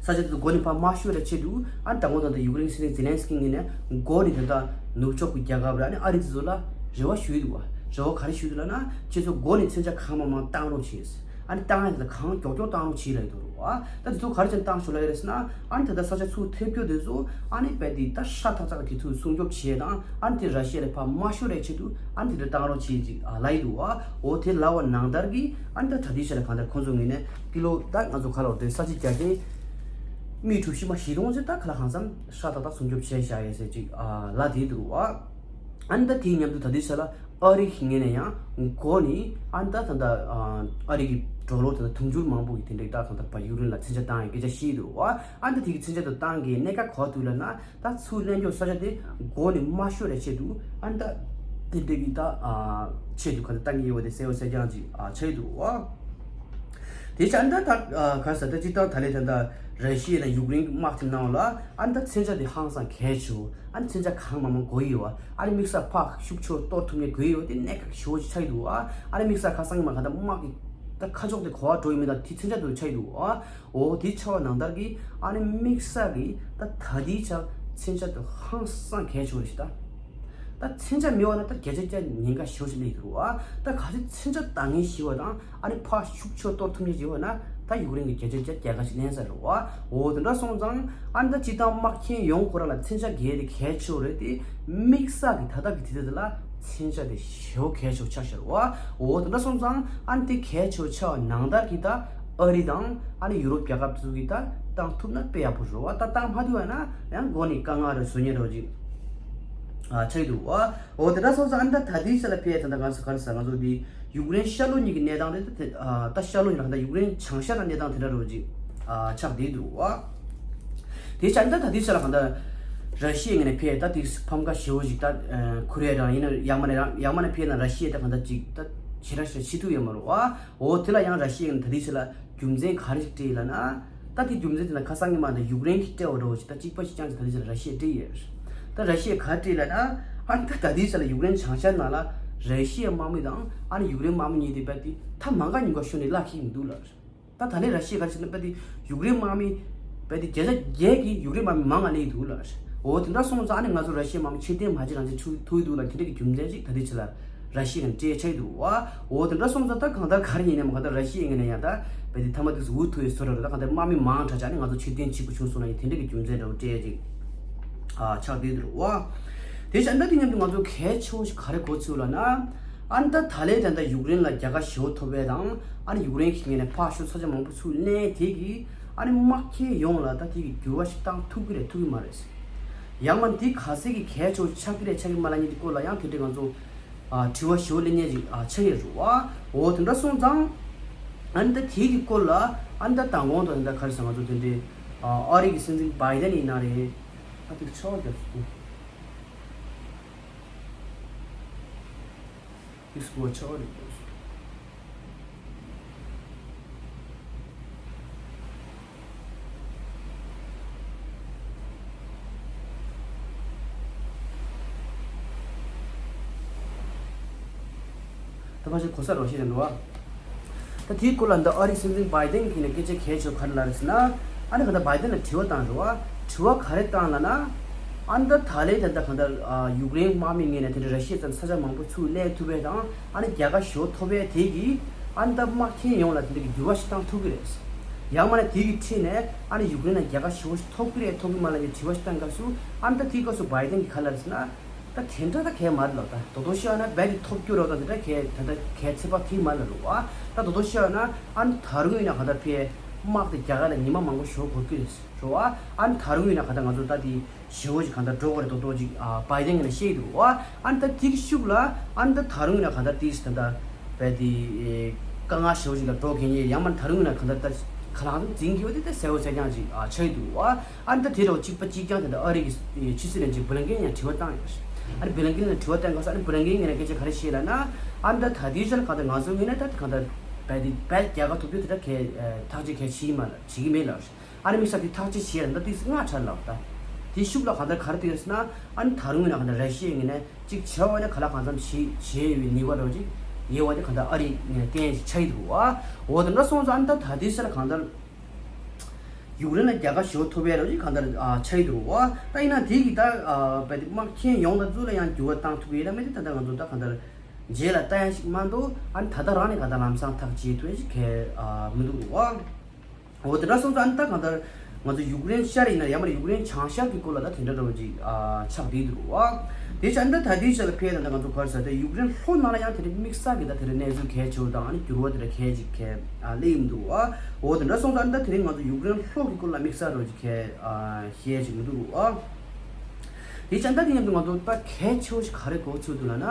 ས་ཆ་དེ་ཚོ་འགོ་ནས་ཕར་མ་ཤོར་ཡ་ཆེད་དུ་ཨ་ནི་ད་འགོ་ད་ད་ཡུཀ་རེན་སྲིད་འཛིན་ཛེ་ལན་སི་ཀི་ངོས་ནས་འགོ་ནས་དེ་ད་ནུབ་ཕྱོགས་ཀྱི་རྒྱལ་ཁབ་ར་ཨ་ནི་ཨ་རི་དེ་ཚོ་ལ་རེ་བ་ཞུས་འདུག་བ། རེ་བ་ག་རེ་ཞུས་འདུག་ལབ་ན། ཁྱེད་ཚོ་འགོ་ནས་མཚོན་ཆ་གང་མང་མང་བཏང་རོགས་བྱེད། ཨ་ནི་བཏང་ཡ་དེ་ད་གང་མགྱོགས་མགྱོགས་བཏང་རོགས་བྱེད་ལབ་ཡོད་རེད་བ། ད་དེ་ཚོ་ག་རེ་བྱས་ནས་བཏང་ཆོག་ལབ་ཡོད་རེད་ཟེར་ན། ཨ་ནི་དེ་ད་ས་ཆ་ཚུར་ཐེབས་རྒྱུ་དེ་ཚོ་ཨ་ནི་རྦད་དེ་ད་ཧྲ་ཐག་ཐག་གི་དུས་སྲུང་སྐྱོབ་བྱེད་དང་། ཨ་ནི་དེ་ར་ཤི་ཡ་ལ་ཕར་མ་ཤོར་ཡ་ཆེད་དུ་ཨ་ནི་དེ་འདྲ་བཏང་རོགས་བྱེད་ཅིག་ཨ་ལབ་ཡི་འདུག་བ། འོ་དེ་ལབ་པ་ནང་ལྟར་གྱི་ཨ་ནི་ད་ད་ལྟའི་ཆ་ལ་གང་ལྟར་ཁོང་ཚོ་ངོས་ནས་ཀི་ལོ་ད་ང་ཚོ་ག་ལབ་དེ་ས་ཆ་རྒྱ་ཁྱོན་མི་གྲུ་བཞི་མ་བཞི་སྟོང་ཅིག་ད་ག་ལ་གང་འཚམ་ཧྲ་ཐག་ཐག་སྲུང་སྐྱོབ་བྱས་བཞག་ཡོད་ཟེར་ཅིག་ཨ་ལབ་བསྡད་འདུག་བ། ཨ་ནི་ད་དེའི་མཉམ་དུ་ད་ལྟའི་ཆ་ལ་ཨ་རི་གི་ངོས་ནས་ཡང་འགོ་ནས་ཨ་ནི་ད་ད་ད་ཨ་རི་གི་ཌོ་ལར་ད་ད་དུང་ཕྱུར་མང་པོ་གི་དེ་འདྲའི་ད་གང་ལྟར་ཕར་ཡུཀ་རེན་ལ་མཚོན་ཆ་བཏང་ཡ་སྐད་ཆ་བཤད་འདུག་བ། ཨ་ནི་ད་དེ་གི་མཚོན་ཆ་དེ་བཏང་གི་གནད་འགག་ག་པར་འདུག་ལབ་ན། ད་ཚུར་ལེན་རྒྱུ་ས་ཆ་དེ་འགོ་ནས་མ་ཤོར་ཡ་ཆེད་དུ་ཨ་ནི་ད་དེ་འདྲ་གི་ད་ཨ་ཆེད་དུ་ག་ཚོད་བཏང་གི་ཡོད་པ་དེ་གསལ་པོ་གསལ་རྐྱང་ཅིག་ཨ་ཆགས་ཀྱི་འདུག་བ། དེ་ཆ་ཨ་ནི་ད་ད་ཨ་ག་ས་ད་ཅི་ད་ད་ལས་ད་ད་ར་ཤི་ཡ་ལ་ཡུཀ་རེན་གྱི་དམག་དེ་ནང་ལ་ཨ་ནི་ད་མཚོན་ཆ་དེ་ཧང་སང་གལ་ཆེ་བོ། ཨ་ནི་མཚོན་ཆ་གང་མང་མང་དགོས་ཡོད་བ། ཨ་ནི་དམིགས་བསལ་ཕར་ཤུགས་ཆེ་བོ་གཏོར་ཐུབ་མཁན་དགོས་ཡོད་བ། དེ་གནད་འགག་ཆེ་བོ་ཞིག་ཆགས་ཀྱི་འདུག་བ། ཨ་ནི་དམིགས་བསལ་ཁ་སང་གི་མ་ག་ད་དམག་གི་ད་ཁ་ཕྱོགས་དེ་ག་པར་འགྲོ་ཡི་མིན་ད་དེ་མཚོན་ཆ་དེ་ཆགས་ཀྱི་འདུག་བ། འོ་དེ་ཆགས་པ་ནང་ལྟར་གྱི་ཨ་ནི་དམིགས་བསལ་གྱི་ད་ད་ལྟའི་ཆར་མཚོན་ཆ་དེ་ཧང་སང་གལ་ཆེ་བོ་རེད་ཤག་ད། ད་མཚོན་ཆ་མེད་པ་ན་ད་བརྒྱ་ཆ་བརྒྱ་ཉེན་ཁ་ཞེ་པོ་ཞིག་སླེབས་ཀྱི་རེད་བ། ད་གལ་སྲིད་མཚོན་ཆ་འདང་ངེས་ཞེ་པོ་དང་ཨ་ནི་ཕར་ཤུགས་ཆེ་བོ་གཏོར་ཐུབ་མཁན་ཞིག་ཡོད་ན་ད་ཡུཀ་རེན་གྱིས་བརྒྱ་ཆ་བརྒྱ་རྒྱལ་ཁ་ཞིག་ལེན་ས་རེད་བ། འོ་དེ་འདྲ་སོང་ཙང་ཨ་ནི་ད་སྤྱིར་བཏང་དམག་ཆེན་ཡོང་ཁོ་རང་ལ་མཚོན་ཆ་གལ་ཏེ་གལ་ཆེ་བོ་རེད་དེ། དམིགས་བསལ་གྱི་ད་ལྟ་གི་དུས་ཚོད་དེ་ལ་མཚོན་ཆ་དེ་ཞེ་པོ་གལ་ཆེ་བོ་ཆགས་ཤག་རེད་བ། འོ་དེ་འདྲ་སོང་ཙང་ཨ་ནི་དེ་གལ་ཆེ་བོ་ཆགས་པ་ནང་ལྟར་གྱི་ད་ཨ་རི་དང་ཨ་ནི་ཡུ་རོབ་རྒྱལ་ཁབ་ཚོ་གིས་ད་བཏང་ཐུབ་ན་དཔེ་ཡག་པོ་རེད་བ། ད་བཏང་མ་ཐུབ་པ་ན་ཡང་འགོ་ནས་དཀའ་ངལ་རེ་བཟོ་མཁན་རེ་བ་ཅིག་ཨ་ཆགས་ཀྱི་འདུག་བ། འོ་དེ་འདྲ་སོང་ཙང་ཨ་ནི་ད་ད་ལྟའི་ཆ་ལ་ཕེ་ད་ལྟ་ང་ཚོ་ག་རེ་ཟ། ང་ཚོ་འདི་ཡུཀ་རེན་ཤར་ལྷོ་གཉིས་ཀྱི་གནས་སྟངས་དེ་ད་ད་ཤར་ལྷོ་ཡིན་ན་ད་ཡུཀ་རེན་བྱང་ཤར་ལ་གནས་སྟངས་དེ་འདྲ་རེ་བ་ཅིག་ཨ་ཆགས་བསྡད་འདུག་བ། དེ་ཆ་ད་ད་དེ་ཆ་ལ་གང་ལྟར་ར་ཤི་ཡའི་ངོས་ནས་ཕེ་ད་དེ་ཕམ་ཁ་ཞེ་པོ་ཞིག་ད་ཁུར་ཡ་རང་ཡིན་ན་ཡང་མ་ན་ཡང་མ་ན་ཕེ་ན་ར་ཤི་ཡ་ད་གང་ལྟར་ཅིག་ད་ཞེ་དྲག་ཞེ་དྲག་བྱེད་ཐུབ་ཡོད་མ་རེད་བ། འོ་དེ་ལ་ཡང་ར་ཤི་ཡའི་ངོས་ནས་ད་དེ་ཆ་ལ་རྒྱུ་མཚན་ག་རེ་ཞིག་སྤྲད་ལབ་ན། ད་དེ་རྒྱུ་མཚན་དེ་ན་ཁ་སང་གི་མ་ད་ཡུཀ་རེན་གྱིས་སྤྲད་པ་འདྲ་བོ་ཞིག་ད་གཅིག་པ་ཞིག་ཀྱང་ཅིག་ད་དེ་ཆ་ལ་ར་ཤི་ཡས་སྤྲད་ཡོད། ད་ར་ཤི་ཡས་ག་རེ་སྤྲད་ལབ་ན། ཨ་ད་ད་དེ་ཆ་ལ་ཡུཀ་རེན་བྱང་ཤར་ནང་ལ་ར་ཤི་ཡའི་དམག་མི་དང་ཨ་ནི་ཡུཀ་རེན་དམག་མི་གཉིས་དེ་རྦད་དེ་ད་མ་འགའ་ཉུང་འགའ་ཤོར་ནས་བརླག་ཤེས་ཀྱི་མི་འདུག་ལབ། ད་ད་ནི་ར་ཤི་ཡ་ག་རེ་བྱས་ན་རྦད་དེ་ཡུཀ་རེན་དམག་མི་རྦད་དེ་བརྒྱ་ཆ་བརྒྱད་ཀྱིས་ཡུཀ་རེན་དམག་མི་མང་ང་སླེབས་འདུག་ལ། འོ་དེ་འདྲ་སོང་ཙང་ཨ་ནི་ང་ཚོ་ར་ཤི་ཡའི་དམག་མི་ཕྱིར་འཐེན་མ་བྱེད་རང་བྱེད་ཆུ་ཐུག་འདུག་ལ། དེ་འདྲ་གི་རྒྱུ་མཚན་ཅིག་ད་ལྟའི་ཆ་ལ་ར་ཤི་ཡ་ནས་སྤྲད་ཆགས་འདུག་བ། འོ་དེ་འདྲ་སོང་ཙང་ད་གང་ལྟར་ག་རེ་ཡིན་ནའི་མ་གང་ལྟར་ར་ཤི་ཡའི་ངོས་ནས་ཡང་ད་རྦད་དེ་ཐ་མ་དུས་སུ་འུ་ཐུག་ཡོད་བཟོ་འདྲ་རེད། ད་གང་ལྟར་དམག་མི་མང་དྲགས་ཅིག་ཨ་ནི་ང་ཚོ་ཕྱིར་འཐེན་བྱེད་དགོས་བྱུང་སོང་ན་ཡང་དེ་འདྲ་གི་རྒྱུ་མཚན་འདྲ་བོ་སྤྲད་ཅིག་ཨ་ཆགས་བསྡད་འདུག་བ། དེ་བྱས་ན་ད་དེ་མཉམ་དུ་ང་ཚོ་གལ་ཆེ་བོ་ཞིག་ག་རེ་གོ་ཚུལ་ལབ་ན། ཨ་ནི་ད་ད་ལན་ད་ད་ཡུཀ་རེན་ལ་རྒྱལ་ཁ་ཞེ་པོ་ཐོབ་པ་དང་། ཨ་ནི་ཡུཀ་རེན་གྱི་ངོས་ནས་ཕར་ཞོག་ས་ཆ་མང་པོ་ཚུར་ལེན་དེ་གིས་ཨ་ནི་དམག་ཁྱོན་ཡོངས་ལ་ད་དེ་གི་འགྱུར་བ་ཞིག་བཏང་ཐུབ་ཀྱི་རེད་ཐུབ་ཀྱི་མ་རེད། ཡང་མ་དེ་ག་ཚད་ཀྱི་གལ་ཆེ་བོ་ཆགས་ཀྱི་རེད་ཆགས་ཀྱི་མ་རེད་ལབ་མཁན་དེ་སྐོར་ལ་ཡང་དེ་འདྲའི་ང་ཚོ་ཨ་དྲི་བ་ཞེ་པོ་སླེབས་མཁན་ཅིག་ཨ་ཆགས་ཀྱི་རེད་བ། འོ་དེ་འདྲ་སོང་ཙང་ཨ་ནི་ད་དེ་གི་སྐོར་ལ་ཨ་ནི་ད་མདང་དགོང་དང་དེ་འདྲ་ག་རེ་ཟེར་ང་ཚོ་དེ་འདྲའི་ཨ་ཨ་རི་གི་སྲིད་འཛིན་བྷའི་ཌེན་ཡིན་ན་རེད། ཨ་དེ་ཆར་པ་རྒྱབ་སོང་། ཨིས་གོ་ཆོ་རེད། ད་ཕལ་ཆེར་གོ་ས་རོགས་ཤེས་རེད་འདུག་བ། ད་དེའི་སྐོར་ལ་འདི་ཨ་རིའི་སྲིད་འཛིན་བྷའི་ཌེན་གྱིས་ནས་སྐད་ཆ་གལ་ཆེ་བ་ག་རེ་ལབ་རེད་ཟེར་ན། ཨ་ནི་གང་ལྟར་བྷའི་ཌེན་ལ་དྲི་བ་བཏང་རེད་བ། དྲི་བ་ག་རེ་བཏང་ལབ་ན། ཨ་ནི་ད་ད་ལན་ད་ལྟ་གང་ལྟར་ཨ་ཡུཀ་རེན་དམག་མི་ངོས་ནས་དེ་འདྲ་ར་ཤི་ཡའི་རྩ་ས་ཆ་མང་པོ་ཚུར་ལེན་ཐུབ་པ་དང་ཨ་ནི་རྒྱལ་ཁ་ཞེ་པོ་ཐོབ་པ་དེ་གིས་ཨ་ནི་ད་དམག་ཁྱོན་ཡོངས་ལ་དེ་འདྲ་གི་འགྱུར་བ་ཞིག་བཏང་ཐུབ་ཀྱི་རེད། ཡང་མིན་ན་དེ་གི་འཕྲིན་ནས་ཨ་ནི་ཡུཀ་རེན་ལ་རྒྱལ་ཁ་ཞེ་པོ་ཞིག་ཐོབ་ཀྱི་རེད་ཐོབ་ཀྱི་མ་རེད་ལབ་ནས་དྲི་བ་ཞིག་བཏང་སྐབས་སུ་ཨ་ནི་ད་དེའི་སྐབས་སུ་བྷའི་ཌེན་གྱིས་ག་ལབ་རེད་ཟེར་ན། ད་དེ་འདྲ་ད་གས་མ་རེད་ལབ། ད་དོ་དོ་ཤི་ཨ་ན་རྦད་དེ་ཐོབ་རྒྱུ་རོགས་ད་དེ་འདྲ་གས་ད་ད་གས་ཚེ་པ་ཐིག་མ་རེད་ལབ་རོགས་ཨ། ད་དོ་དོ་ཤི་ཨ་ན་ཨ་ནི་ད་རུང་ཡིན་ན་ག་ད་ཕེ་དམག་དེ་རྒྱ་གར་ལ་ཉི་མ་མང་པོ་ཞོག་དགོས་ཀྱི་རེད་རོགས་ཨ། ཨ་ནི་ད་རུང་ཡིན་ན་ག་ད་ང་ཚོ་ད་དེ་ཞི་བོ་ཞིག་ག་ད་འགྲོ་དགོས་རེད་དོ་དོ་ཅིག་ཨ་བྷའི་ཌེན་གྱིས་ན་བཤད་ཀྱི་འདུག་རོགས་ཨ། ཨ་ནི་ད་དེ་གི་ཤུགས་ལ་ཨ་ནི་ད་ད་རུང་ཡིན་ན་ག་ད་དེ་ད་ད་རྦད་དེ་དཀའ་ངལ་ཞི་བོ་ཞིག་ལ་འགྲོ་གི་ཉེ་ཡང་མ་ད་རུང་ཡིན་ན་ག་ད་ད་ཁ་ལག་འཛིན་གྱི་བ་དེ་ད་གསལ་བོ་གསལ་རྐྱང་ཅིག་ཨ་ཆགས་ཀྱི་འདུག་རོགས་ཨ། ཨ་ནི་ད་དེ་རུ་གཅིག་པ་གཅིག་རྐྱང་དེ་འདྲ་ཨ་རི་གི་ཕྱི་སྲིད་བློན་ཆེན་བྷི་ལིན་ཀེན་ཡང་དྲི་བ་བཏང་ཡོད་རེད། ཨ་ནི་བྷི་ལིན་ཀེན་ལ་དྲི་བ་བཏང་སྐབས་སུ་ཨ་ནི་བྷི་ལིན་ཀེན་ངོས་ནས་སྐད་ཆ་ག་རེ་བཤད་ལབ་ན། ཨ་ནི་ད་ད་ལྟའི་ཆར་གང་ལྟར་ང་ཚོའི་ངོས་ནས་ད་གང་ལྟར་རྦད་དེ་རྦད་རྒྱལ་ཁ་ཐོབ་རྒྱུ་དེ་འདྲ་གས་ཐག་གཅོད་གས་བྱེད་ཀྱི་མ་ལ་བྱེད་ཀྱི་མེད་ལབ་རེད། ཨ་ནི་དམིགས་བསལ་དེ་ཐག་གཅོད་བྱེད་ཡ་ད་དེ་སྔ་དྲགས་ལབ་ད། དེའི་ཤུགས་ལ་གང་ལྟར་ག་རེ་བཏང་ཡོད་ཟེར་ན། ཨ་ནི་ད་རུང་ཡིན་ན་གང་ལྟར་ར་ཤི་ཡའི་ངོས་ནས་གཅིག་བྱས་པ་ཡིན་ན་ག་ལ་གང་འཚམ་བྱེད་བྱེད་ཡོད་པའི་ནུས་པ་རོགས་ཅིག་ཡོད་པ་དེ་གང་ལྟར་ཨ་རི་ངོས་ནས་བསྟན་ཡ་ཅིག་ཆགས་ཀྱི་འདུག་བ། འོ་དེ་འདྲ་སོང་ཙང་ཨ་ནི་ད་ད་ལྟའི་ཆར་གང་ལྟར། ཡུཀ་རེན་ལ་རྒྱལ་ཁ་ཞེ་པོ་ཐོབ་ཡ་རོགས་ཀྱི་གང་ལྟར་ཨ་ཆགས་ཀྱི་འདུག་རོགས་ཨ། ད་ཡིན་ན་དེ་གི་ད་ཨ་བས་དེ་དམག་ཁྱོན་ཡོངས་ལ་ཚུར་ལ་ཡང་འགྱུར་བ་བཏང་ཐུབ་ཀྱི་ཡོད་ན་མེད་དེ་ད་ལྟ་ང་ཚོ་ད་གང་ལྟར་རྗེས་ལ་ལྟ་ཡ་ཞིག་མ་གཏོགས་ཨ་ནི་ད་ལྟ་རང་ནས་གང་ལྟར་ལམ་སང་ཐག་བཅད་ཐུབ་ཡ་ཞིག་གས་ཨ་མི་འདུག་རོགས་ཨ། འོ་དེ་འདྲ་སོང་ཙང་ཨ་ནི་ད་གང་ལྟར་ང་ཚོ་ཡུཀ་རེན་ཤར་ཡིན་ན་ཡང་མ་རེད་ཡུཀ་རེན་བྱང་ཤར་གྱི་སྐོར་ལ་ད་དེ་འདྲ་འདྲ་བོ་ཅིག་ཨ་ཆགས་བསྡད་འདུག་རོགས་ཨ། དེ་ཆ་ཨ་ནི་ད་ད་ལྟའི་ཆ་ལ་ཕེབས་ད་ལྟ་ང་ཚོ་ག་རེ་ཟེར་ད་ཡུཀ་རེན་ལྷོ་ནང་ལ་ཡང་དེ་འདྲའི་དམིགས་བསལ་གྱི་ད་དེ་འདྲའི་གནས་ཚུལ་གལ་ཆེ་བོ་དང་ཨ་ནི་འགྱུར་བ་དེ་འདྲ་གལ་ཅིག་གལ་ཨ་སླེབས་ཡིན་འདུག་ཨ། འོ་དེ་འདྲ་སོང་ཙང་ཨ་ནི་ད་དེ་རིང་ང་ཚོ་ཡུཀ་རེན་ལྷོ་གི་སྐོར་ལ་དམིགས་བསལ་རོགས་ཅིག་གལ་ཨ་བཤད་ཅིག་མི་འདུག་རོགས་ཨ། དེ་ཆ་ཨ་ནི་ད་དེ་མཉམ་དུ་ང་ཚོ་ད་གལ་ཆེ་བོ་ཞིག་ག་རེ་གོ་ཚུལ་འདུག་ལབ་ན།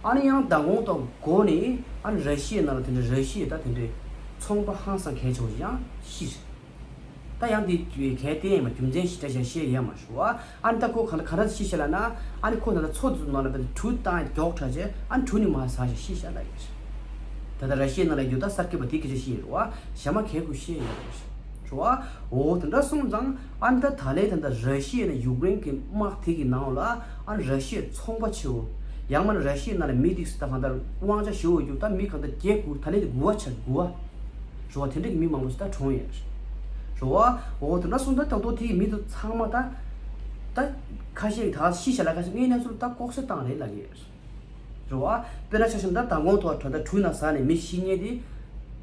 ཨ་ནི་ཡང་མདང་དགོང་དང་འགོ་ནས་ཨ་ནི་ར་ཤི་ཡའི་ནང་ལ་དེ་འདྲའི་ར་ཤི་ཡའི་ད་དེ་འདྲའི་ཚོང་པ་ཧང་སང་གལ་ཆེ་བ་ཞིག་ཡང་ཤི་རེད། ད་ཡང་དེ་གལ་ཏེ་ཡང་མ་རྒྱུ་མཚན་ཞིག་འདྲ་ཞིག་བཤད་ཡ་མ་ཞུ་བ། ཨ་ནི་ད་ཁོ་ག་ག་རེ་ཤི་ཤ་ལ་ན། ཨ་ནི་ཁོ་ད་ལྟ་མཚོ་དེ་ཚོ་ནང་ལ་དཔེ་གྲུ་བཏང་མགྱོགས་དྲགས་བྱས་ཨ་ནི་གྲུ་ནི་མ་ཟ་ཞིག་ཤི་ཤ་ལ་ཡོད་རེད། ད་ལྟ་ར་ཤི་ཡའི་ནང་ལ་ཡོད་ད་གསར་སྐྱེས་པ་དེ་སྐད་ཆ་བཤད་ཡོད་རེད་བ། ཞྭ་མ་གལ་ཁུ་བཤད་ཡོད་རེད། རེད་བ། འོ་དེ་འདྲ་སོང་ཙང་ཨ་ནི་ད་ད་ལན་ད་ལྟ་ར་ཤི་ཡ་ནས་ཡུཀ་རེན་གྱི་དམག་དེ་གི་ནང་ལ་ཨ་ནི་ར་ཤི་ཡའི་ཚོང་པ་ཆེ་བོ། ཡང་མིན་ན་ར་ཤི་ཡའི་ནང་ལ་མི་དེ་ད་གང་ལྟར་དབང་ཆ་ཞེ་པོ་ཡོད་རྒྱུ་ད་མི་གང་ལྟར་བརྒྱད་དགུ་ད་ལན་དེ་དགུ་བ་ཆགས་དགུ་བ། རེད་བ་དེ་འདྲ་གི་མི་མང་པོ་ཞིག་ད་གྲོངས་ཡོད། རེད་བ། འོ་དེ་འདྲ་སོང་ད་ད་དོ་དེ་གི་མི་དེ་ཚང་མ་ད། ད་ཁ་ཤས་ཀྱི་ད་ཤི་ཤ་ལ་ཁ་ཤས་ངའི་གནས་ཚུལ་ད་ལྐོག་གསོད་བཏང་རེད་ལབ་ཀྱི་ཡོད། རེད་བ། དཔེར་ན་ཆ་བཞག་ན་ད་མདང་དགོང་ཐོག་ད་ལྟ་གྲུ་ནང་ཟགས་ནས་མི་ཤི་མཁན་དེ།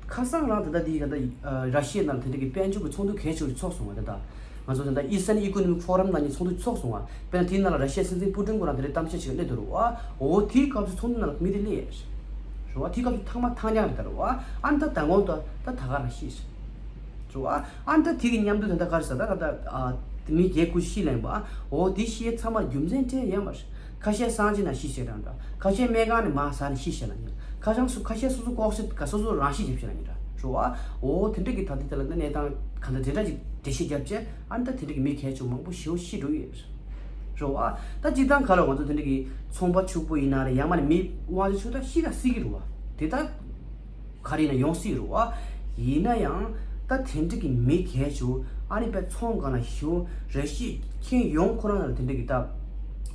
ཁ་སང་རང་ད་ལྟ་དེ་ད་ལྟ་ར་ཤི་ཡའི་ནང་ལ་དེ་འདྲ་གི་དཔལ་འབྱོར་གྱི་ཚོགས་འདུ་གལ་ཆེ་བ་ཞིག་ཚོགས་སོང་བ་ད་ལྟ། ང་ཚོ་ད་ལྟ་Eastern Economic Forum་ནང་གི་ཚོགས་འདུ་ཚོགས་སོང་བ། དཔེར་ན་དེའི་ནང་ལ་ར་ཤི་ཡའི་སྲིད་འཛིན་པུ་ཏིན་ཁོ་རང་དེ་འདྲའི་གཏམ་བཤད་ཞིག་སླེབས་འདུག་རེད་བ། འོ་དེའི་སྐབས་སུ་ཚོགས་འདུ་ནང་ལ་མི་དེ་སླེབས་ཡོད། རེད་བ་དེའི་སྐབས་སུ་ཐག་མ་ཐག་ཉག་རེད་ད་རེད་བ། ཨ་ནི་ད་མདང་དགོང་ད་ད་ད་ག་རང་ཤི་ཤི། རེད་བ། ཨ་ནི་ད་དེ་གི་མཉམ་དུ་ད་ལྟ་ག་རེ་ཟེར་ད་ད་ད་ཨ་མི་བརྒྱད་དགུ་ཤི་ལེན་པ། འོ་དེ་ཤི་ཡས་ཚང་མ་རྒྱུ་མཚན་དེ་ཡོད་མ་རེད། ཁ་ཤས་གསང་སྤྱི་ནང་ཤི་བྱས་རང་འདྲ། ཁ་ཤས་སྨན་ཁང་ནས་མར་ཟ་ནས་ཤི་བྱས་ལ་ཉེ། ཁ་ཤས་སུ་ཁ་ཤས་སོ་སོ་ལྐོག་གསོད་ག་སོ་སོ་རང་ཤི་བྱས་བྱས་ལ་ཉེ་འདྲ། རེད་བ། འོ་དེ་འདྲ་གི་ད་ལྟ་དེ་ལ་ད་གནས་སྟངས་ག་འདྲ་དེ་འདྲ་ཅིག་འགྲེལ་བཤད་བརྒྱབ་བྱས་ཨ་ནི་ད་དེ་འདྲ་གི་མི་གལ་ཆེ་མང་པོ་ཞེ་པོ་ཤི་འགྲོ་ཡོད་རེད། རེད་བ། ད་སྤྱིར་བཏང་ག་ལ་ང་ཚོ་དེ་འདྲ་གི་ཚོང་པ་ཕྱུག་པོ་ཡིན་ན་རེད་ཡང་མ་ནི་མི་དབང་ཆ་ཕྱུག་ད་ཤི་ད་སྲིད་ཀྱི་རེད་བ། དེ་ད། ག་རེ་ཡིན་ན་ཡོང་སྲིད་རེད་བ། ཡིན་ན་ཡང་ད་དེ་འདྲ་གི་མི་གལ་ཆེ་བོ་ཨ་ནི་པའི་ཚོང་སྒང་ལ་ཞུ་ར་ཤི་ཁྱོན་ཡོངས་ཁོ་རང་ལ་དེ་འདྲ་གི་ད་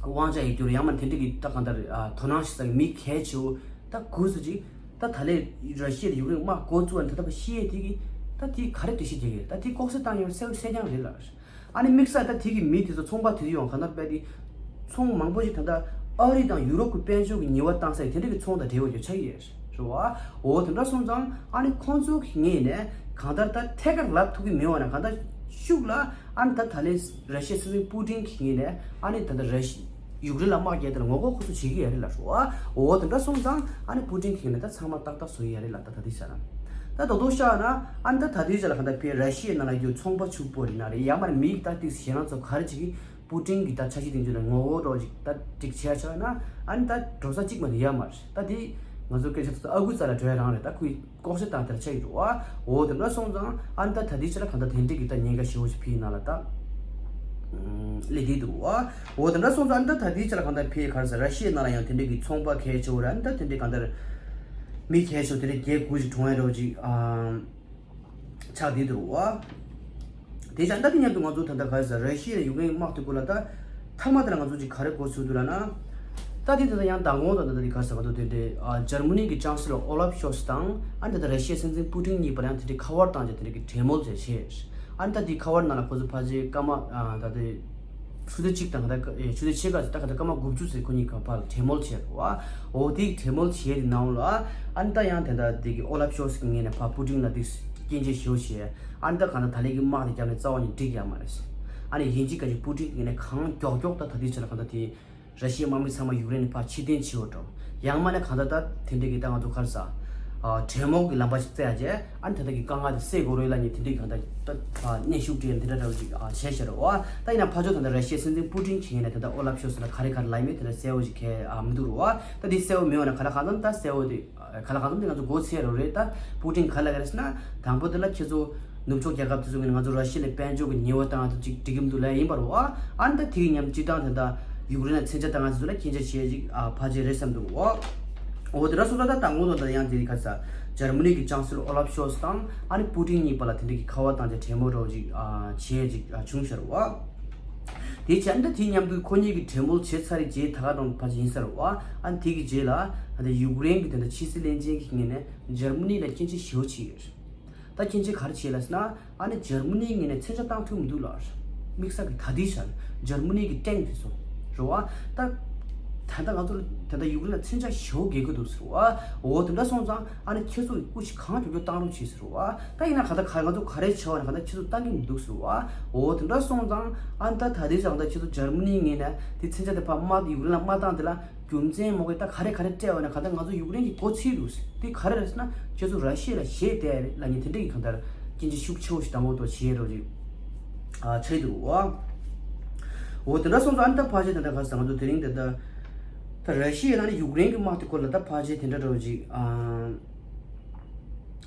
དབང་ཆ་ཡོད་རྒྱུ་རེད་ཡང་མ་དེ་འདྲ་གི་ད་གང་ལྟར་དོ་སྣང་ཞིག་ས་གི་མི་གལ་ཆེ་བོ་ད་གུ་སུ་ཅིག་ད་ད་ལས་ར་ཤི་ཡ་ཡུཀ་རེན་དམག་འགོ་བཙུགས་པ་ནི་ད་ལྟ་བ་ཤི་ཡས་དེ་གི་ད་དེ་ག་རེ་འགྲེལ་བཤད་རྒྱག་གི་རེད། ད་དེ་ལྐོག་གསོད་བཏང་ཡོད་གསལ་གསལ་རྐྱང་རེད་ལ། ཨ་ནི་དམིགས་བསལ་ད་དེ་གི་མི་དེ་ཚོ་ཚོང་པ་དེ་ཚོ་ཡང་གང་ལྟར་རྦད་དེ་ཚོང་མང་པོ་ཞིག་ད་ལྟ་ཨ་རི་དང་ཡུ་རོབ་ཀྱི་དཔལ་འབྱོར་གྱི་ཉེས་པ་བཏང་ས་ཡི་དེ་འདྲ་གི་ཚོང་དང་འབྲེལ་བ་ཡོད་ཆགས་ཀྱི་ཡོད་རེད་བ། འོ་དེ་འདྲ་སོང་ཙང་ཨ་ནི་ཁོང་ཚོ་གི་ངོས་ནས་གང་ལྟར་ད་ཐད་ཀར་ལབ་ཐུབ་ཀྱི་མེད་བ་ན་གང་ལྟར་ཤུགས་ལ་ཨ་ནི་ད་ད་ལན་ར་ཤི་ཡའི་སྲིད་འཛིན་པུ་ཏིན་གྱི་ངོས་ནས་ཨ་ནི་ད་ལྟ་ར་ཤི་ ཡུཀ་རེན་ལ་དམག་རྒྱག་དེ་ལ་ངོ་རྒོལ་ཁོ་ཚོ་བྱེད་ཀྱི་ཡོད་རེད་ལབ་རེད་བ། འོ་དེ་འདྲ་སོང་ཙང་ཨ་ནི་པུ་ཏིན་གྱིས་ནི་ད་ཚང་མ་ཏག་ཏག་བཟོ་ཡི་ཡོད་རེད་ལབ། ད་ད་ལྟའི་ཆ་ལ་ད་རྡོག་རྡོག་བཤད་ན་ཨ་ནི་ད་ད་ལྟའི་ཆ་ལ་གང་ལྟར་ཕར་ར་ཤི་ཡའི་ནང་ལ་ཡོད་ཚོང་པ་ཕྱུག་པོ་རེད་ན་རེད། ཡང་མ་རེད་མི་ད་ཏིག་ཞེ་ན་ཚོ་ག་རེ་བྱེད་ཀྱི། པུ་ཏིན་གྱི་ད་འཆར་གཞི་དེ་ཚོ་ལ་ངོ་རྒོལ་རོགས་ཅིག་ད་ཅིག་བྱས་ཆོག་ན་ཨ་ནི་ད་འགྲོ་ས་གཅིག་མ་གཏོགས་ཡོད་མ་རེད། ད་དེ་ང་ཚོ་སྐད་ཆ་ཚོ་ཨ་ཁུ་རྩ་ལ་འགྲོ་ཡ་རང་རེད། ད་ཁུ་ཡི་ལྐོག་ཤལ་བཏང་དེར་ཆགས་ཀྱི་འདུག་བ། འོ་དེ་འདྲ་སོང་ཙང་ཨ་ནི་ད་ད་ལྟའི་ཆ་ལ་གང་ལྟར་དེ་འདྲས་ཀྱི་ད་ཉེན་ཁ་ཞེ་པོ་ཞིག་ཕི་ཡི་ནང་ལ་ད་སླེབས་བསྡད་འདུག་བ། འོ་དེ་འདྲ་སོང་ཙང་ཨ་ནི་ད་ད་ལྟའི་ཆ་ལ་གང་ལྟར་ཕི་ག་རེ་ཟེར། ར་ཤི་ཡའི་ནང་ལ་ཡང་དེ་འདྲས་ཀྱི་ཚོང་པ་གལ་ཆེ་བོ་ར་ཨ་ནི་ད་དེ་འདྲས་གང་ལྟར་མི་གལ་ཆེ་བོ་དེ་འདྲས་བརྒྱད་དགུ་ཞིག་གྲོངས་ཡ་འདྲ་བོ་ཅིག་ཨ། ཆགས་བསྡད་འདུག་བ། དེ་བཞིན་ད་དེ་མཉམ་དུ་ང་ཚོ་ད་ལྟ་ག་རེ་ཟེར། ར་ཤི་ཡ་ཡུཀ་རེན་དམག་དེ་སྐོར་ལ་ད་མཐའ་མ་དེ་ལ་ང་ཚོ་ཅིག་ག་རེ་གོ་ཚུལ་འདུག་ལབ་ན། ད་དེ་ད་ལྟ་ཡང་མདང་དགོང་དང་ད་ལྟ་དེ་ག་རེ་ཟེར་ག་འདུག་དེ་འདྲའི་ཨ་འཇར་མ་ནི་གི་ཅང་སི་ལོ་ཨོ་ལབ་ཤོལ་ཚ་དང་ཨ་ནི་ད་ལྟ་ར་ཤི་ཡའི་སྲིད་འཛིན་པུ་ཏིན་གཉིས་བར་ཡང་དེ་འདྲའི་ཁ་པར་བཏང་རྗེས་དེ་འདྲའི་གི་གྲོས་མོལ་བྱས་བྱས། ཨ་ནི་ད་དེ་ཁ་པར་ནང་ལ་ཁོ་ཚོ་ཕལ་ཆེར་སྐར་མ་ཨ་ད་ལྟ་ཆུ་ཚོད་གཅིག་དང་ད་ལྟ་ཆུ་ཚོད་ཕྱེད་ཀ་ཙམ། ད་ག་ད་སྐར་མ་དགུ་བཅུ་ཙམ་ཁོ་གཉིས་ཀ་བར་ལ་གྲོས་མོལ་བྱས་འདུག་བ། འོ་དེ་གྲོས་མོལ་བྱས་དེ་ནང་ལ་ཨ་ནི་ད་ཡང་དེ་འདྲ་དེ་གི་ཨོ་ལབ་ཤོལ་ཚ་གི་ངོས་ནས་ཕར་པུ་ཏིན་ལ་དེ་སྐྱོན་བརྗོད་ཞེ་པོ་བྱས། ཨ་ནི་ད་གང་ལྟར་ད་ལན་གྱི་དམག་དེ་བརྒྱབ་ནས་རྩ་བ་ནས་འགྲིག་ཡ་མ་རེད། ཨ་ནི་ཡིན་གཅིག་མིན་གཅིག་པུ་ཏིན་གྱི་ངོས་ནས་གང་མགྱོགས་མགྱོགས་ད་ད་ལྟའི་ཆ་ལ་གང་ལྟར་དེ་ར་ཤི་ཡའི་དམག་མི་ཚང་མ་ཡུཀ་རེན་ནས་ཕར་ཕྱིར་འཐེན་བྱེད་དགོས་འགྲོ། ཡང་མིན་ན་གང་ལྟར་ད་དེ་འདྲ་གི་ད་ང་ཚོ་ག་རེ་ཟེར་ཨ་གྲོས་མོལ་གྱི་ལམ་པ་ཞིག་བཙལ་ཡ་བྱས། ཨ་ནི་ད་ལྟ་གི་དཀའ་ངལ་དེ་སེལ་དགོས་རེད་ལབ་མཁན་དེ་འདྲ་གི་གང་ལྟར་ད་ཕར་གནོན་ཤུགས་སྤྲད་དེ་འདྲ་འདྲ་བོ་ཅིག་ཨ་བྱས་བཞག་རེད་བ། ད་ཡིན་ན་ཕར་ཕྱོགས་ད་ལྟ་ར་ཤི་ཡའི་སྲིད་འཛིན་པུ་ཏིན་གྱི་ངོས་ནས་ད་ལྟ་ཨོ་ལབ་ཤོལ་ཚ་ལ་ག་རེ་ག་རེ་ལབ་མེད་དེ་འདྲ་གསལ་བོ་ཞིག་གང་ཡང་ཨ་མི་འདུག་རེད་བ། ད་དེ་གསལ་བོ་མེད་པ་ན་ག་ལ་གང་འཚམ་ད་གསལ་བོ་དེ་ག་ལ་གང་འཚམ་དེ་ང་ཚོ་མགོ་ཚོས་རོགས་རེད། ད་པུ་ཏིན་ག་རེ་ལབ་ཀྱི་རེད་ཟེར་ན། དང་པོ་དེ་ལ་ཁྱེད་ཚོ་ནུབ་ཕྱོགས་རྒྱལ་ཁབ་དེ་ཚོ་གིས་ང་ཚོ་ར་ཤི་ཡ་ལ་དཔལ་འབྱོར་གྱི་ཉེས་པ་བཏང་ཡ་དེ་ཅིག་འགྲིག་གི་མི་འདུག་ལབ་ཡིན་པ་རེད་བ། ཨ་ནི་ད་དེ་གི་མཉམ་སྤྱིར་བཏང་དེ་འདྲ་ཡུཀ་རེན་ལ་མཚོན་ཆ་བཏང་ཡ་དེ་ཚོ་ལ་སྐྱོན་ཆ་བྱེད་ཡ་ཅིག་ཨ་ཕལ་ཆེར་རེད་བསམ་འདུག་བ། འོ་དེ་འདྲ་སོང་ཙང་ད་དང་པོ་དང་ད་ཡང་དེ་རིང་ཁ་སང་འཇར་མ་ནི་གི་ཅང་སི་ལོ་ཨོ་ལབ་ཤོལ་ཚ་དང་ཨ་ནི་པུ་ཏིན་གཉིས་བར་ལ་དེ་འདྲ་གི་ཁ་པར་བཏང་བྱས་གྲོས་མོལ་འདྲ་བོ་ཅིག་ཨ་བྱེད་ཡ་ཅིག་ཨ་བྱུང་ཤག་རེད་བ། དེ་བྱས་ཨ་ནི་ད་དེ་མཉམ་དུ་ཁོ་གཉིས་ཀྱིས་གྲོས་མོལ་བྱས་ཚར་རྗེས་ད་ག་དང་ཕལ་ཆེར་ཡིན་ས་རེད་བ། ཨ་ནི་དེ་གི་རྗེས་ལ་ཨ་ནི་ཡུཀ་རེན་གྱི་དེ་འདྲ་ཕྱི་སྲིད་བློན་ཆེན་གྱི་ངོས་ནས་འཇར་མ་ནི་ལ་སྐྱོན་བརྗོད་ཞེ་པོ་བྱས་ཡོད། ད་སྐྱོན་བརྗོད་ག་རེ་བྱས་ལབ་ཟེར་ན། ཨ་ནི་འཇར་མ་ནིའི་ངོས་ནས་མཚོན་ཆ་བཏང་ཐུབ་མི་འདུག་ལབ། དམིགས་བསལ་གྱི་ད་ལྟའི་ཆར་འཇར་མ་ནི་གི་ཊེང་དེ་ཚོ་རེད་བ། ད་ད་ལྟ་ང་ཚོ་ལ་ད་ལྟ་ཡུཀ་རེན་ལ་མཚོན་ཆ་ཞེ་པོ་རྒྱག་གི་འདུག་ཟེར་བ། འོ་དེ་འདྲ་སོང་ཙང་ཨ་ནི་ཁྱེད་ཚོ་གི་སྐུ་ཞིག་གང་མགྱོགས་མགྱོགས་བཏང་རོགས་བྱེད་ཟེར་བ། ད་ཡིན་ན་ག་ད་ག་ང་ཚོ་ག་རེ་བྱས་པ་ན་ག་ད་ཁྱེད་ཚོ་བཏང་གི་མི་འདུག་ཟེར་བ། འོ་དེ་འདྲ་སོང་ཙང་ཨ་ནི་ད་ད་ལྟའི་ཆར་ད་ཁྱེད་ཚོ་འཇར་མ་ནིའི་ངོས་ནས་དེ་མཚོན་ཆ་དེ་ཕར་མ་ཡུཀ་རེན་ལ་མ་བཏང་དེ་ལ། རྒྱུ་མཚན་མ་གཏོགས་ད་ག་རེ་ག་རེ་སྤྲད་པ་ན་གང་ལྟར་ང་ཚོ་ཡུཀ་རེན་གྱི་མགོ་ཚོས་འདུག་ཟེར། དེ་ག་རེ་རེད་ཟེར་ན་ཁྱེད་ཚོ་ར་ཤི་ཡ་ལ་གཞས་བཏང་ཡ་རེད་ལབ་མཁན་དེ་འདྲ་གི་གང་ལྟར་སྐྱོན་བརྗོད་ཤུགས་ཆེ་བོ་ཞིག་དང་པོ་དེ་བྱས་འདྲ་བོ་ཅིག་ཨ་བྱས་འདུག་བ། འོ་དེ་འདྲ་སོང་ཙང་ཨ་ནི་ད་ཕལ་ཆེར་དེ་འདྲ་ག་ཟེར་ང་ཚོ་དེ་རིང་དེ་འདྲ་ད་ར་ཤི་ཡ་ལ་ནི་ཡུཀ་རེན་གྱི་དམག་དེ་སྐོར་ལ་ད་ཕལ་ཆེར་དེ་འདྲ་འདྲ་བོ་ཅིག་ཨ།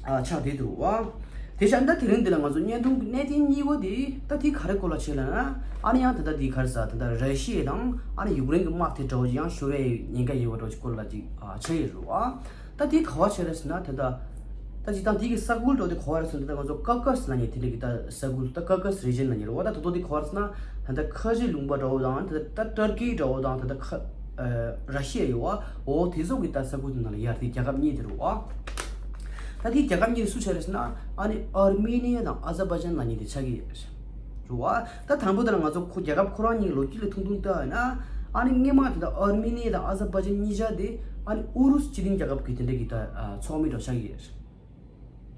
ཨ་ཆགས་བསྡད་འདུག་བ། དེ་བཞིན་ད་དེ་རིང་འདི་ལ་ང་ཚོ་བརྙན་ཐུང་གི་གནད་དོན་གཉིས་པ་དེ་ད་དེ་ག་རེ་སྐོར་ལ་བྱས་ལབ་ན། ཨ་ནི་ཡང་ད་ལྟ་དེ་ག་རེ་ཟེར་ད་ལྟ་ར་ཤི་ཡ་དང་ཨ་ནི་ཡུཀ་རེན་གྱི་དམག་དེ་འདྲ་བོ་ཅིག་ཡང་ཤོར་བའི་ཉེན་ཁ་ཡོད་པ་འདྲ་བོ་ཅིག་སྐོར་ལ་ཅིག་ཨ་ཆགས་ཡོད་རེད་བ། ད་དེ་ག་བ་བྱས་རེད་ཟེར་ན་ད་ལྟ་ད་ཅིག་དང་དེ་གི་ས་ཁུལ་འདྲ་བོ་དེ་ག་བ་རེད་ཟེར་ན་ད་ལྟ་ང་ཚོ་ཀ་ཀ་སི་ལབ་མཁན་དེ་འདྲ་གི་ད་ས་ཁུལ་ད་ཀ་ཀ་སི་རི་ཇན་ལབ་མཁན་རེད་བ། ད་ད་ལྟ་དེ་ག་བ་རེད་ཟེར་ན་ད་ལྟ་ཁ་ཆེ་ལུང་པ་འདྲ་བོ་དང་ད་ལྟ་ད་ཏུར་ཀི་འདྲ་བོ་དང་ད་ལྟ་ཁ་ཨ་ར་ཤི་ཡ་ཡོད་བ། འོ་དེ་ཚོ་གི་ད་ས་ཁུལ་དེ་ནང་ལ་ཡར་དེ་རྒྱལ་ཁབ་གཉིས་དེ་རེད་བ། ད་དེའི་རྒྱལ་ཁབ་གཉིས་སུ་ཆགས་རེད་ཟེར་ན། ཨ་ནི་ཨར་མི་ནི་ཡ་དང་ཨ་ཛར་བྷ་ཇན་ལབ་མཁན་དེ་ཆགས་ཀྱི་ཡོད་རེད་བ། ད་དང་པོ་དེ་ལ་ང་ཚོ་ཁོ་རྒྱལ་ཁབ་ཁོ་རང་གཉིས་ཀྱི་ལོ་རྒྱུས་ལ་ཐུང་ཐུང་བལྟས་ཡོད་ན། ཨ་ནི་སྔོན་མ་དེ་ད་ཨར་མི་ནི་ཡ་དང་ཨ་ཛར་བྷ་ཇན་གཉིས་ཆ་དེ་ཨ་ནི་ཨུ་རུ་སུ་སྤྱི་མཐུན་རྒྱལ་ཁབ་ཀྱི་དེ་འདྲ་གི་ད་ཨ་ཚོགས་མི་འདྲ་ཆགས་ཀྱི་ཡོད་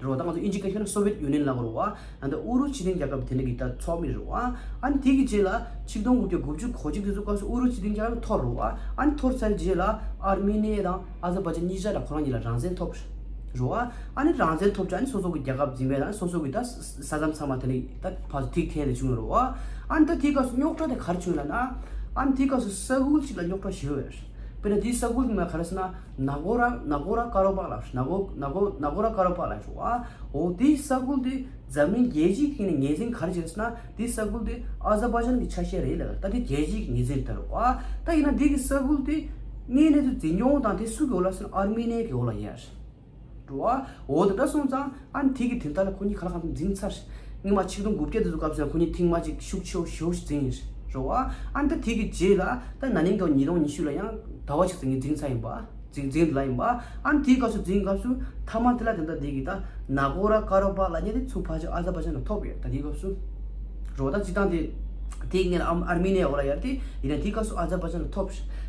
རེད། རེད་བ། ད་ང་ཚོ་དབྱིན་ཇི་སྐད་ཤོད་ན་སོ་བེད་ཡུ་ནིཡན་ལབ་དགོས་རེད་བ། ཨ་ནི་ད་ཨུ་རུ་སུ་སྤྱི་མཐུན་རྒྱལ་ཁབ་དེ་འདྲ་གི་ད་ཚོགས་མི་རེད་བ། ཨ་ནི་དེ་གི་རྗེས་ལ་ཆིག་སྟོང་དགུ་བརྒྱ་དགུ་བཅུ་གོ་གཅིག་དེ་ཚོ་སྐབས་སུ་ཨུ་རུ་སུ་སྤྱི་མཐུན་རྒྱལ་ཁབ་འཐོར་རེད་བ། ཨ་ནི་འཐོར་ཚར་རྗེས་ལ་ཨར་མི་ནི་ཡ་དང་ཨ་ཛར་བྷ་ཇན་གཉིས་ཆ་ལ་ཁོ་རང་གཉིས་ལ་རང་བཙན་ཐོབ་རེད་བ། ཨ་ནི་རང་བཙན་ཐོབ་རྗེས་ཨ་ནི་སོ་སོ་གི་རྒྱལ་ཁབ་འཛིན་པའི་ད་སོ་སོ་གི་ད་ས་མཚམས་ཚང་མ་དེ་ནི་ད་ཕར་ཚུར་ཐིག་འཐེན་ནས་བྱུང་ཡོད་རེད་བ། ཨ་ནི་ད་དེའི་སྐབས་སུ་རྙོག་དྲ་དེ་ག་རེ་བྱུང་ལབ་ན། ཨ་ནི་དེའི་སྐབས་སུ་ས་ཁུལ་གཅིག་ལ་རྙོག་དྲ་ཞེ་པོ་ཡོད་རེད། དཔེར་ན་དེའི་ས་ཁུལ་དེ་མིང་ག་རེ་ཟེར་ན། ན་གོ་ར་ན་གོ་ར་ཀ་རོ་པག་ལབ་རེད། ན་གོ་ན་གོ་ན་གོ་ར་ཀ་རོ་པག་ལབ་རེད་བ། འོ་དེའི་ས་ཁུལ་དེ་འཛམ་གླིང་རྒྱལ་སྤྱིའི་ཐོག་ནས་ངོས་འཛིན་ག་རེ་བྱས་ཟེར་ན། དེའི་ས་ཁུལ་དེ་ཨ་ཛར་བྷ་ཇན་གྱི་ཆ་ཤས་རེད་ལབ། ད་དེ་རྒྱལ་སྤྱིའི་ངོས་འཛིན་དེ་རེད་བ། ད་ཡིན་ན་དེ་གི་ས་ཁུལ་དེ་དངོས་གནས་དུ་འཛིན་སྐྱོང་དང་དེ་སུ་གི་འོག་ལ་ཟེར་ན་ཨར་མི་ནི་ཡ་གི་འོག་ལ་ཡོད་རེད། འགྲོ་བ། འོ་དེ་འདྲ་སོང་ཙང་ཨ་ནི་དེ་གི་དོན་དག་ལ་ཁོ་གཉིས་ག་ལ་གང་འཛིང་ཚར། སྔོན་མ་ཆིག་སྟོང་དགུ་བརྒྱ་དེ་ཚོ་སྐབས་སུ་ཁོ་གཉིས་ཐེངས་མ་གཅིག་ཤུགས་ཆེ་བོ་ཞེ་པོ་ཞིག་འཛིང་ཡིན་རེད་བ། ཨ་ནི་ད་དེ་གི་རྗེས་ལ་ད་ན་ནིང་དང་ཉིས་སྟོང་ཉི་ཤུ་ལ་ཡང་ཟླ་བ་གཅིག་ཙམ་གྱི་འཛིང་ཚར་ཡིན་པ། འཛིང་འཛིང་ལ་ཡིན་པ། ཨ་ནི་དེའི་སྐབས་སུ་འཛིང་སྐབས་སུ་མཐའ་མ་དེ་ལ་དེ་འདྲ་དེ་གི་ད་ན་གོ་ར་ཀ་རོ་པག་ལབ་མཁན་དེ་ཚུར་ཕར་ཕྱོགས་ཨ་ཛར་བྷ་ཇན་ལ་ཐོབ་ཡོད། ད་དེའི་སྐབས་སུ། རོ་ད་སྤྱི་བཏང་དེ། དེའི་སྔོན་ཨམ་ཨར་མི་ནི་ཡའི་འོག་ལ་ཡོད་དེ། ཡིན་ན་དེའི་སྐབས་སུ་ཨ་ཛར་བྷ་ཇན་ལ་ཐོབ།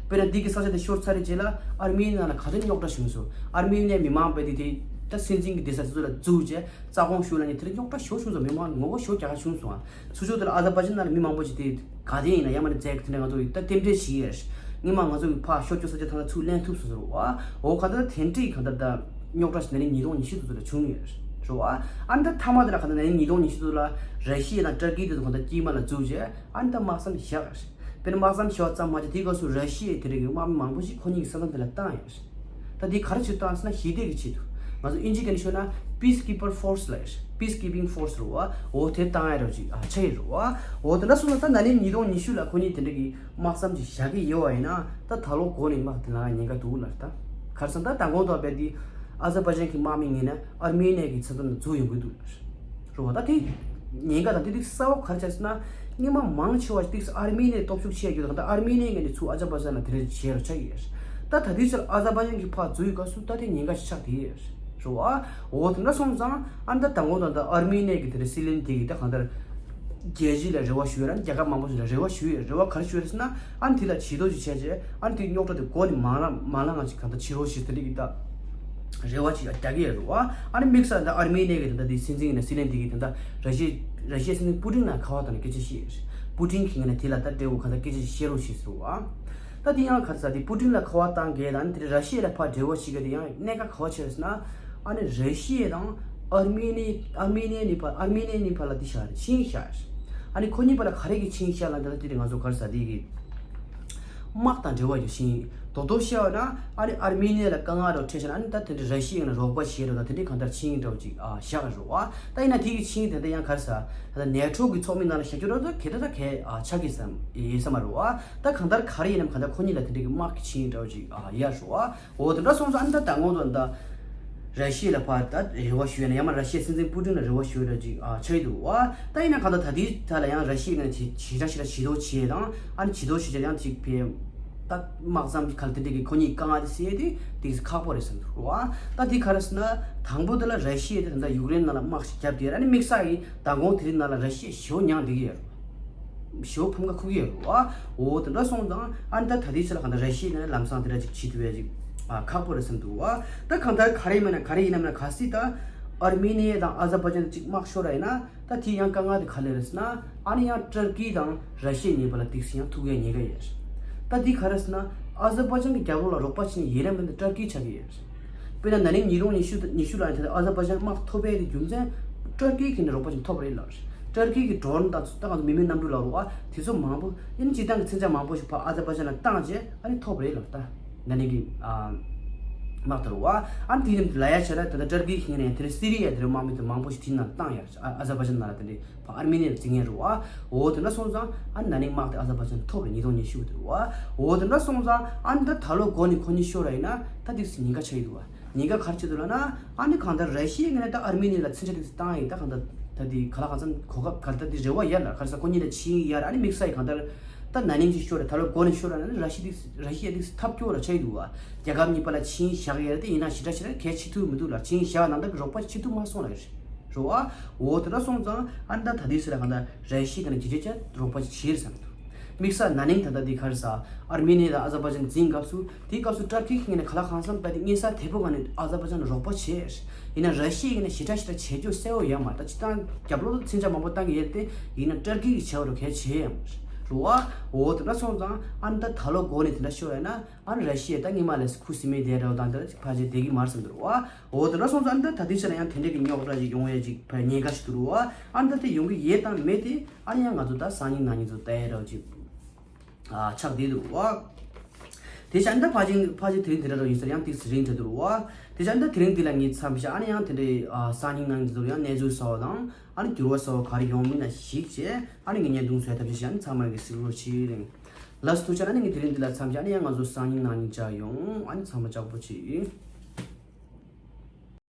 དཔེར་ན་དེ་གི་ས་ཆ་དེ་ཤོར་ཚར་རེད་རྗེས་ལ་ཨར་མི་ནི་ཡའི་ནང་ལ་ག་ཚོད་རྙོག་དྲ་བྱུང་སོང་། ཨར་མི་ནི་ཡའི་མི་མང་པོ་དེ་དེ་ད་སྲིད་འཛིན་གྱི་སྡོད་ས་དེ་ཚོ་ལ་འཛུལ་རྗེས་རྩ་དགོངས་ཞུ་ལབ་ནས་དེ་འདྲ་རྙོག་དྲ་ཞེ་པོ་བྱུང་སོང་། མི་མང་ངོ་རྒོལ་ཞེ་པོ་རྒྱག་ཡ་བྱུང་སོང་ཨ། ཚུར་ཕྱོགས་དེ་ལ་ཨ་ཛར་བྷ་ཇན་ནང་ལ་མི་མང་པོ་ཞིག་དེ་ག་དེ་ཡིན་ན་ཡང་མ་ནི་རྫས་དེ་འདྲ་ང་ཚོ་ཡིས་ད་རྟེན་འབྲེལ་བྱེད་ཡས། སྔོན་མ་ང་ཚོ་གི་ཕར་ཤོར་བཅུག་ས་ཆ་ཐང་ལ་ཚུར་ལེན་ཐུབ་སོང་ཟེར་བ། འོ་ག་ད་དེ་འདྲའི་གང་ལྟར་ད་རྙོག་དྲ་ཞིག་ན་ནིང་ཉིས་སྟོང་ཉི་ཤུ་དུ་ཚོ་ལ་བྱུང་ཡོད་རེད་བ། ཨ་ནི་ད་མཐའ་མ་དེ་ལ་གང་ལྟར་ན་ནིང་ཉིས་སྟོང་ཉི་ཤུ་དུ་ལ་ར་ཤི་ཡ་དང་ཏུར་ཀི་དེ་ཚོ་གང་ལྟར་དཀྱིལ་མ་ལ་འཛུལ་རྗེས་ཨ་ནི་ད་དམག་མཚམས་བཞག་རེད། དཔེར་ན་དམག་མཚམས་བཞག་པ་ཙམ་མ་ཟད་དེའི་སྐབས་སུ་ར་ཤི་ཡའི་དེ་རིང་གི་དམག་མི་མང་པོ་ཞིག་ཁོ་གཉིས་ཀྱི་ས་མཚམས་དེ་ལ་བཏང་ཡོད་རེད། ད་འདི་ག་རེ་བྱེད་བཏང་ཟེར་ན་ཞི་བདེ་གི་ཆེད་དུ། ང་ཚོ་དབྱིན་ཇི་སྐད་ནས་ཤོད་ན་Peacekeeper Force ལབ་ཡོད་རེད། Peacekeeping Force རེད་བ། འོ་དེ་བཏང་ཡ་རེད་ཅིག་ཨ་ཆགས་ཡོད་རེད་བ། འོ་དེ་འདྲ་སོང་ཙང་ད་ན་ནིང་ཉིས་སྟོང་ཉི་ཤུ་ལ་ཁོ་གཉིས་དེ་འདྲ་གི་དམག་མཚམས་ཅིག་བཞག་གི་ཡོད་བ་ཡིན་ན་ད་ད་ལོ་འགོ་ནས་དམག་དེ་ལ་ཉེན་ཁ་འདུག་ལབ་རེད། ད་ག་རེ་ཟེར་ན་ད་མདང་དགོང་དག་པའི་དེ་ཨ་ཛར་བྷ་ཇན་གྱི་དམག་མི་ངེས་ན་ཨར་མི་ནི་ཡ་གི་ས་མཚམས་ནས་འཛུལ་ཡོང་གི་འདུག་ལབ་རེད། རེད་བ། ད་དེ་ཉེན་ཁ་དང་དེ་དུས་གསལ་པོ་ག་རེ་ཆགས་ཟེར་ན། སྔོན་མ་མང་ཆེ་བ་ཞིག་ཨར་མི་ནི་ཡའི་སྟོབས་ཤུགས་ཆེ་ཡོད་ཀྱང་ད་ཨར་མི་ནི་ཡ་ངོས་ནས་ཚུར་ཨ་ཛར་བྷ་ཇན་ལ་དེ་འདྲ་བྱས་རོགས་ཆགས་ཀྱི་ཡོད། ད་ད་དུས་ཚོད་ཨ་ཛར་བྷ་ཇན་གྱི་ཕར་འཛུལ་ཡོད་སྐབས་སུ་ད་དེ་ཉེན་ཁ་ཞིག་ཆགས་བསྡད་ཡོད། རེད་བ། འོ་དེ་འདྲ་སོང་ཙང་ཨ་ནི་ད་དང་པོ་དང་ད་ཨར་མི་ནི་ཡ་གི་དེ་འདྲ་སྲིད་བློན་དེ་གིས་ད་གང་ལྟར་རྒྱལ་སྤྱི་ལ་རེ་བ་ཞུ་ཡོད་ར་རྒྱལ་ཁབ་མང་པོ་ཞིག་ལ་རེ་བ་ཞུ་ཡོད། རེ་བ་ག་རེ་ཞུ་ཡོད་ཟེར་ན་ཨ་ནི་དེ་ལ་ཇུས་གཏོགས་ཅིག་བྱས་རྗེས་ཨ་ནི་དེ་རྙོག་དྲ་དེ་འགོ་ནས་མ་ལངས་མ་ལངས་ང་ཅིག་གང་ལྟར་བྱེད་རོགས་ཞེས་དེ་འདྲ་གི་ད། རེ་བ་ཅིག་རྒྱག་གི་ཡོད་རེད་བ། ཨ་ནི་དམིགས་བསལ་ད་ཨར་མི་ནི་ཡ་གི་ད་ལྟ་དེ་སྲིད་འཛིན་ཡིན་ན་སྲིད་བློན་དེ་གིས་ད་ལྟ་ར་ཤི་ར་ཤི་ཡའི་སྲིད་འཛིན་པུ་ཏིན་ལ་ཁ་པར་བཏང་ནས་སྐད་ཆ་བཤད་ཡོད་རེད། པུ་ཏིན་གྱིས་ངས་ན་དེ་ལ་ད་འབྲེལ་བ་ག་ད་སྐད་ཆ་ཞིག་བཤད་རོགས་ཞེས་ཟེར་བ། ད་དེ་ཡང་ག་རེ་ཟེར་དེ་པུ་ཏིན་ལ་ཁ་པར་བཏང་གས་ད་ནི་དེ་ར་ཤི་ཡ་ལ་ཕར་འབྲེལ་བ་བྱེད་གས་དེ་ཡང་གནད་འགག་ག་བ་ཆེ་རེད་ཟེར་ན། ཨ་ནི་ར་ཤི་ཡ་དང་ཨར་མི་ནི་ཨར་མི་ནི་ཡ་གཉིས་བར་ཨར་མི་ནི་ཡ་གཉིས་བར་ལ་དེ་བཞག་རེད། ཆིངས་བཞག་རེད། ཨ་ནི་ཁོ་གཉིས་བར་ལ་ག་རེ་གི་ཆིངས་བཞག་ལ་འདི་ལ་དེ་རེད། ང་ཚོ་ག་རེ་ཟེར་དེ་གི་དམག་དང་འབྲེལ་བ་ཡོད་ཤིང་། རྡོག་རྡོག་བཤད་པ་ན་ཨ་ནི་ཨར་མི་ནི་ཡ་ལ་དཀའ་ངལ་རོགས་འཕྲད་ཤག་ན་ཨ་ནི་ད་དེ་འདྲའི་ར་ཤི་ཡ་ལ་རོགས་པ་བྱེད་རོགས་དང་དེ་འདྲའི་གང་ལྟར་ཆིངས་འདྲ་བོ་ཅིག་ཨ་བཞག་རོགས་ཨ། ད་ཡིན་ན་དེ་གི་ཆིངས་དེ་འདྲ་ཡང་ག་རེ་ཟེར། ད་ནེ་ཊོ་གི་ཚོགས་མི་ནང་ལ་བཞག་རྒྱུ་རོགས་ད་གལ་ཏེ་ད་གལ་ཨ་ཆགས་ཀྱི་བསམ་ཡིན་ས་མ་རེད་བ། ད་གང་ལྟར་ག་རེ་ཡིན་ནམ་གང་ལྟར་ཁོ་གཉིས་ལ་དེ་འདྲའི་གི་དམག་གི་ཆིངས་འདྲ་བོ་ཅིག་ཨ་ཡ་རོགས་ཨ། འོ་དེ་འདྲ་སོང་ཙང་ཨ་ནི་ད་ད་ངོ་དོན་ད། ར་ཤི་ཡ་ལ་ཕར་ད་རེ་བ་ཞུ་ཡ་ན་ཡང་མ་ར་ཤི་ཡའི་སྲིད་འཛིན་པུ་ཏིན་ལ་རེ་བ་ཞུ་ཡ་འདྲ་ཅིག་ཨ་ཆགས་ཀྱི་འདུག་བ། ད་ཡིན་ན་གང་ལྟར་ད་ལྟའི་ཆ་ལ་ཡང་ར་ཤི་ཡའི་ངོས་ནས་ཞེ་དྲག་ཞེ་དྲག་ཇུས་གཏོགས་བྱེད་དང་ཨ་ནི་ཇུས་གཏོགས་བྱེད་ཡ་ཡང་ཅིག་ཕེ། ད་དམག་མཚམས་ག་ལ་དེ་འདྲ་གི་ཁོ་གཉིས་དཀའ་ངལ་དེ་སེལ་ཡ་དེ་དེ་ཁག་པོ་རེད་བསམ་འདུག་བ། ད་དེ་ག་རེ་ཟེར་ན་དང་པོ་དེ་ལ་ར་ཤི་ཡ་དེ་ད་ལྟ་ཡུཀ་རེན་ནང་ལ་དམག་ཞིག་བརྒྱབ་དེ་ཨ་ནི་དམིགས་བསལ་གྱི་ད་དགོང་དེ་རིང་ནང་ལ་ར་ཤི་ཡ་ཞེ་པོ་མྱངས་བསྡད་ཀྱི་ཡོད་རེད། ཞེ་པོ་ཕམ་ཁ་ཁུག་གི་ཡོད་རེད་བ། འོ་དེ་འདྲ་སོང་ཙང་ཨ་ནི་ད་ད་ལྟའི་ཆ་ལ་གང་ལྟར་ར་ཤི་ཡ་ནས་ལམ་སང་དེ་འདྲ་ཅིག་བྱེད་ཐུབ་ཡ་ཅིག་ཨ་ཁག་པོ་རེད་བསམ་འདུག་བ། ད་གང་ལྟར་ག་རེ་མིན་ན་ག་རེ་ཡིན་ནམ་ན་གལ་སྲིད་ད་ཨར་མི་ནི་ཡ་དང་ཨ་ཛར་བྷ་ཇན་ཅིག་དམག་ཤོར་བ་ཡིན་ན་ད་དེ་ཡང་དཀའ་ངལ་དེ་ག་ལེར་རེད་ཟེར་ན་ཨ་ནི་ཡང་ཏུར་ཀི་དང་ར་ཤི་ཡ་གཉིས་བར་ལ་དེ་ཡང་ཐུག་ཡ་ཉེན་ཁ་ཡོད་རེད། ད་དེ་ག་རེ་ཟེར་ན་ཨ་ཛར་བྷ་ཇན་གྱི་རྒྱབ་ལོགས་ལ་རོགས་པ་བྱེད་མཁན་ཡིན་ན་མིན་ན་ཏུར་ཀི་ཆགས་ཀྱི་ཡོད་རེད། དཔེར་ན་ན་ནིང་ཉིས་སྟོང་ཉི་ཤུ་ཉི་ཤུ་ལ་ཡང་དེ་ལྟར་ཨ་ཛར་བྷ་ཇན་དམག་ཐོབ་པའི་རྒྱུ་མཚན་ཏུར་ཀི་གིས་ནི་རོགས་པ་ཅིག་ཐོབ་པ་རེད་ལབ་རེད། ཏུར་ཀི་གི་ཌོ་རོན་དང་ཚོ་ད་གང་ཚོ་མི་མེད་གནམ་གྲུ་ལབ་རེད་བ། དེ་ཚོ་མང་པོ་ཨ་ནི་སྤྱིར་བཏང་གི་མཚོན་ཆ་མང་པོ་ཞིག་ཕར་ཨ་ཛར་བྷ་ཇན་ལ་བཏང་རྗེས་ཨ་ནི་ཐོབ་པ་རེད་ལབ་ད་ན་ནིང་གི་ཨ་དམག་དེ་རེད་བ། ཨ་ནི་དེ་ཡིན་ལབ་ཡ་བྱས་ན་ད་ལྟ་ཏུར་ཀི་གིས་ནི་དེ་རིང་སི་རི་ཡ་དེ་རིང་དམག་མི་དེ་མང་པོ་ཞིག་དེའི་ནང་ལ་བཏང་ཡ་རེད། ཨ་ཨ་ཛར་བྷ་ཇན་ནང་ལ་དེ་འདྲའི་ཕར་ཨར་མི་ནི་ཡ་འཛིང་ཡ་རེད་བ། འོ་དེ་འདྲ་སོང་ཙང་ཨ་ནི་ན་ནིང་དམག་དེ་ཨ་ཛར་བྷ་ཇན་ཐོབ་རེད། ཉིས་སྟོང་ཉི་ཤུ་དེ་རེད་བ། འོ་དེ་འདྲ་སོང་ཙང་ཨ་ནི་ད་ད་ལོ་འགོ་ནས་ཁོ་གཉིས་ཤོར་བ་ཡིན་ན་ད་དེ་ཉེན་ཁ་ཆགས་ཀྱི་འདུག་བ། ཉེན་ཁ་ག་རེ་ཆགས་འདུག་ལབ་ན་ཨ་ནི་གང་ལྟར་ར་ཤི་ཡའི་ངོས་ནས་ད་ཨར་མི་ནི་ཡ་ལ་མཚོན་ཆ་དེ་བཏང་ཡིན། ད་གང་ལྟར་ད་དེ་ག་ལ་གང་འཚམ་གོ་སྐབས་ག་ལ་ད་དེ་རེ་བ་ཡོད་ལ་ག་རེ་ཟེར་ཁོ་གཉིས་ལ་ཆིངས་ཡིག་ཡོད་རེད། ཨ་ནི་དམིགས་བསལ་གྱི་གང་ལྟར་ད་ན་ནིང་ཅིག་ཤོར་རེད། ད་ལོ་འགོ་ནས་ཤོར་རེད། ཨ་ནི་ར་ཤི་ཡ་དེ་ར་ཤི་ཡ་དེ་ཐབས་སྐྱོ་ར་ཆགས་ཀྱི་འདུག་བ། རྒྱལ་ཁབ་གཉིས་བར་ལ་ཆིངས་བཞག་ཡོད་རེད། དེ་ཡིན་ན་ཞེ་དྲག་ཞེ་དྲག་གལ་ཆེ་ཐུབ་མི་འདུག་ལ་ཆིངས་བཞག་ནང་ལྟར་གྱི་རོགས་པ་ཆེ་ཐུབ་མ་སོང་ལ་རེད། རེད་བ། འོ་དེ་འདྲ་སོང་ཙང་ཨ་ནི་ད་ད་དེ་སི་ལ་གང་ལྟར་ར་ཤི་ཡ་ག་ནས་ཇེ་ཇེ་ཅར་རོགས་པ་ཅིག་བྱེད་བསམ་འདུག་དམིགས་བསལ་ན་ནིང་ད་ལྟ་འདི་ག་རེ་ཟ། ཨར་མི་ནི་ཡ་དང་ཨ་ཛར་བྷ་ཇན་འཛིང་སྐབས་སུ་དེའི་སྐབས་སུ་ཏུར་ཀི་གི་ངོས་ནས་ག་ལ་གང་འཚམ་བལྟས་ཏེ་སྔོན་ས་དེ་པོ་ག་ནས་ཨ་ཛར་བྷ་ཇན་ལ་རོགས་པ་བྱས། ཡིན་ན་ར་ཤི་ཡའི་ངོས་ནས་ཞེ་དྲག་ཞེ་དྲག་བྱེད་རྒྱུ་གསལ་པོ་ཡོད་མ་རེད། ད་སྤྱིར་བཏང་རྒྱབ་ལོགས་ལ་མཚོན་ཆ་མང་པོ་བཏང་གི་ཡོད་དེ་ཡིན་ན་ཏུར་ཀི་གིས་བྱས་པ་རུ་གལ་ཆེ་ཡོད་མ་རེད། རེད་བ། འོ་དེ་འདྲ་སོང་ཙང་ཨ་ནི་ད་ད་ལོ་འགོ་ནས་དེ་འདྲ་ཤོར་ཡོད་ན་ཨ་ནི་ར་ཤི་ཡ་ད་སྔོན་མ་ལས་ཁུ་སིམ་མེ་བསྡད་འདྲ་བོ་དང་དེ་འདྲ་ཕལ་ཆེར་བསྡད་ཀྱི་མ་རེད་བསམ་འདུག་རེད་བ། འོ་དེ་འདྲ་སོང་ཙང་ཨ་ནི་ད་ད་དེ་ཕྱིར་ཡང་དེ་འདྲ་གི་རྙོག་དྲ་ཞིག་ཡོང་ཡ་ཅིག་ཕར་ཉེན་ཁ་ཞིག་འདུག་རེད་བ། ཨ་ནི་ད་དེ་ཡོང་གི་ཡོད་དང་མེད་དེ་ཨ་ནི་ཡང་ང་ཚོ་ད་སང་ཉིན་གནངས་ཉིན་ཚོ་ལྟ་ཡ་འདྲ་བོ་ཅིག་ཨ་ཆགས་བསྡད་འདུག་རེད་བ། དེ་བྱས་ཨ་ནི་ད་ཕལ་ཆེར་ཕལ་ཆེར་དེ་རིང་དེ་འདྲ་འདྲ་བོ་ཡིན་ས་རེད། ཡང་ཏོག་ཙམ་རིང་ཐལ་འདུག་རེད་བ། དེ་བྱས་ཨ་ནི་ད་དེ་རིང་འདི་ལ་ངས་མཚམས་བཞག་ཨ་ནི་ཡང་དེ་འདྲའི་ཨ་སང་ཉིན་གནངས་ཉིན་ཚོ་ཡང་གནས་ཚུལ་གསར་པ་དང་ཨ་ནི་འགྱུར་བ་གསར་པ་ག་རེ་ཡོང་མིན་ལ་གཞིགས་བྱས་ཨ་ནི་ངས་བརྙན་ཐུང་བཟོ་ཡ་ཐབས་ཤེས་བྱས་ཨ་ནི་ཚང་མ་གིས་གཟིགས་རོགས་བྱེད་རེད། ལགས་སོ། ཐུགས་རྗེ་ཆེ། ཨ་ནི་ངས་དེ་རིང་འདི་ལ་མཚམས་བཞག་ཨ་ནི་ཡང་ང་ཚོ་སང་ཉིན་གནངས་ཉིན་མཇལ་ཡོང་། ཨ་ནི་ཚང་མ་ལྕགས་པོ་བྱེད།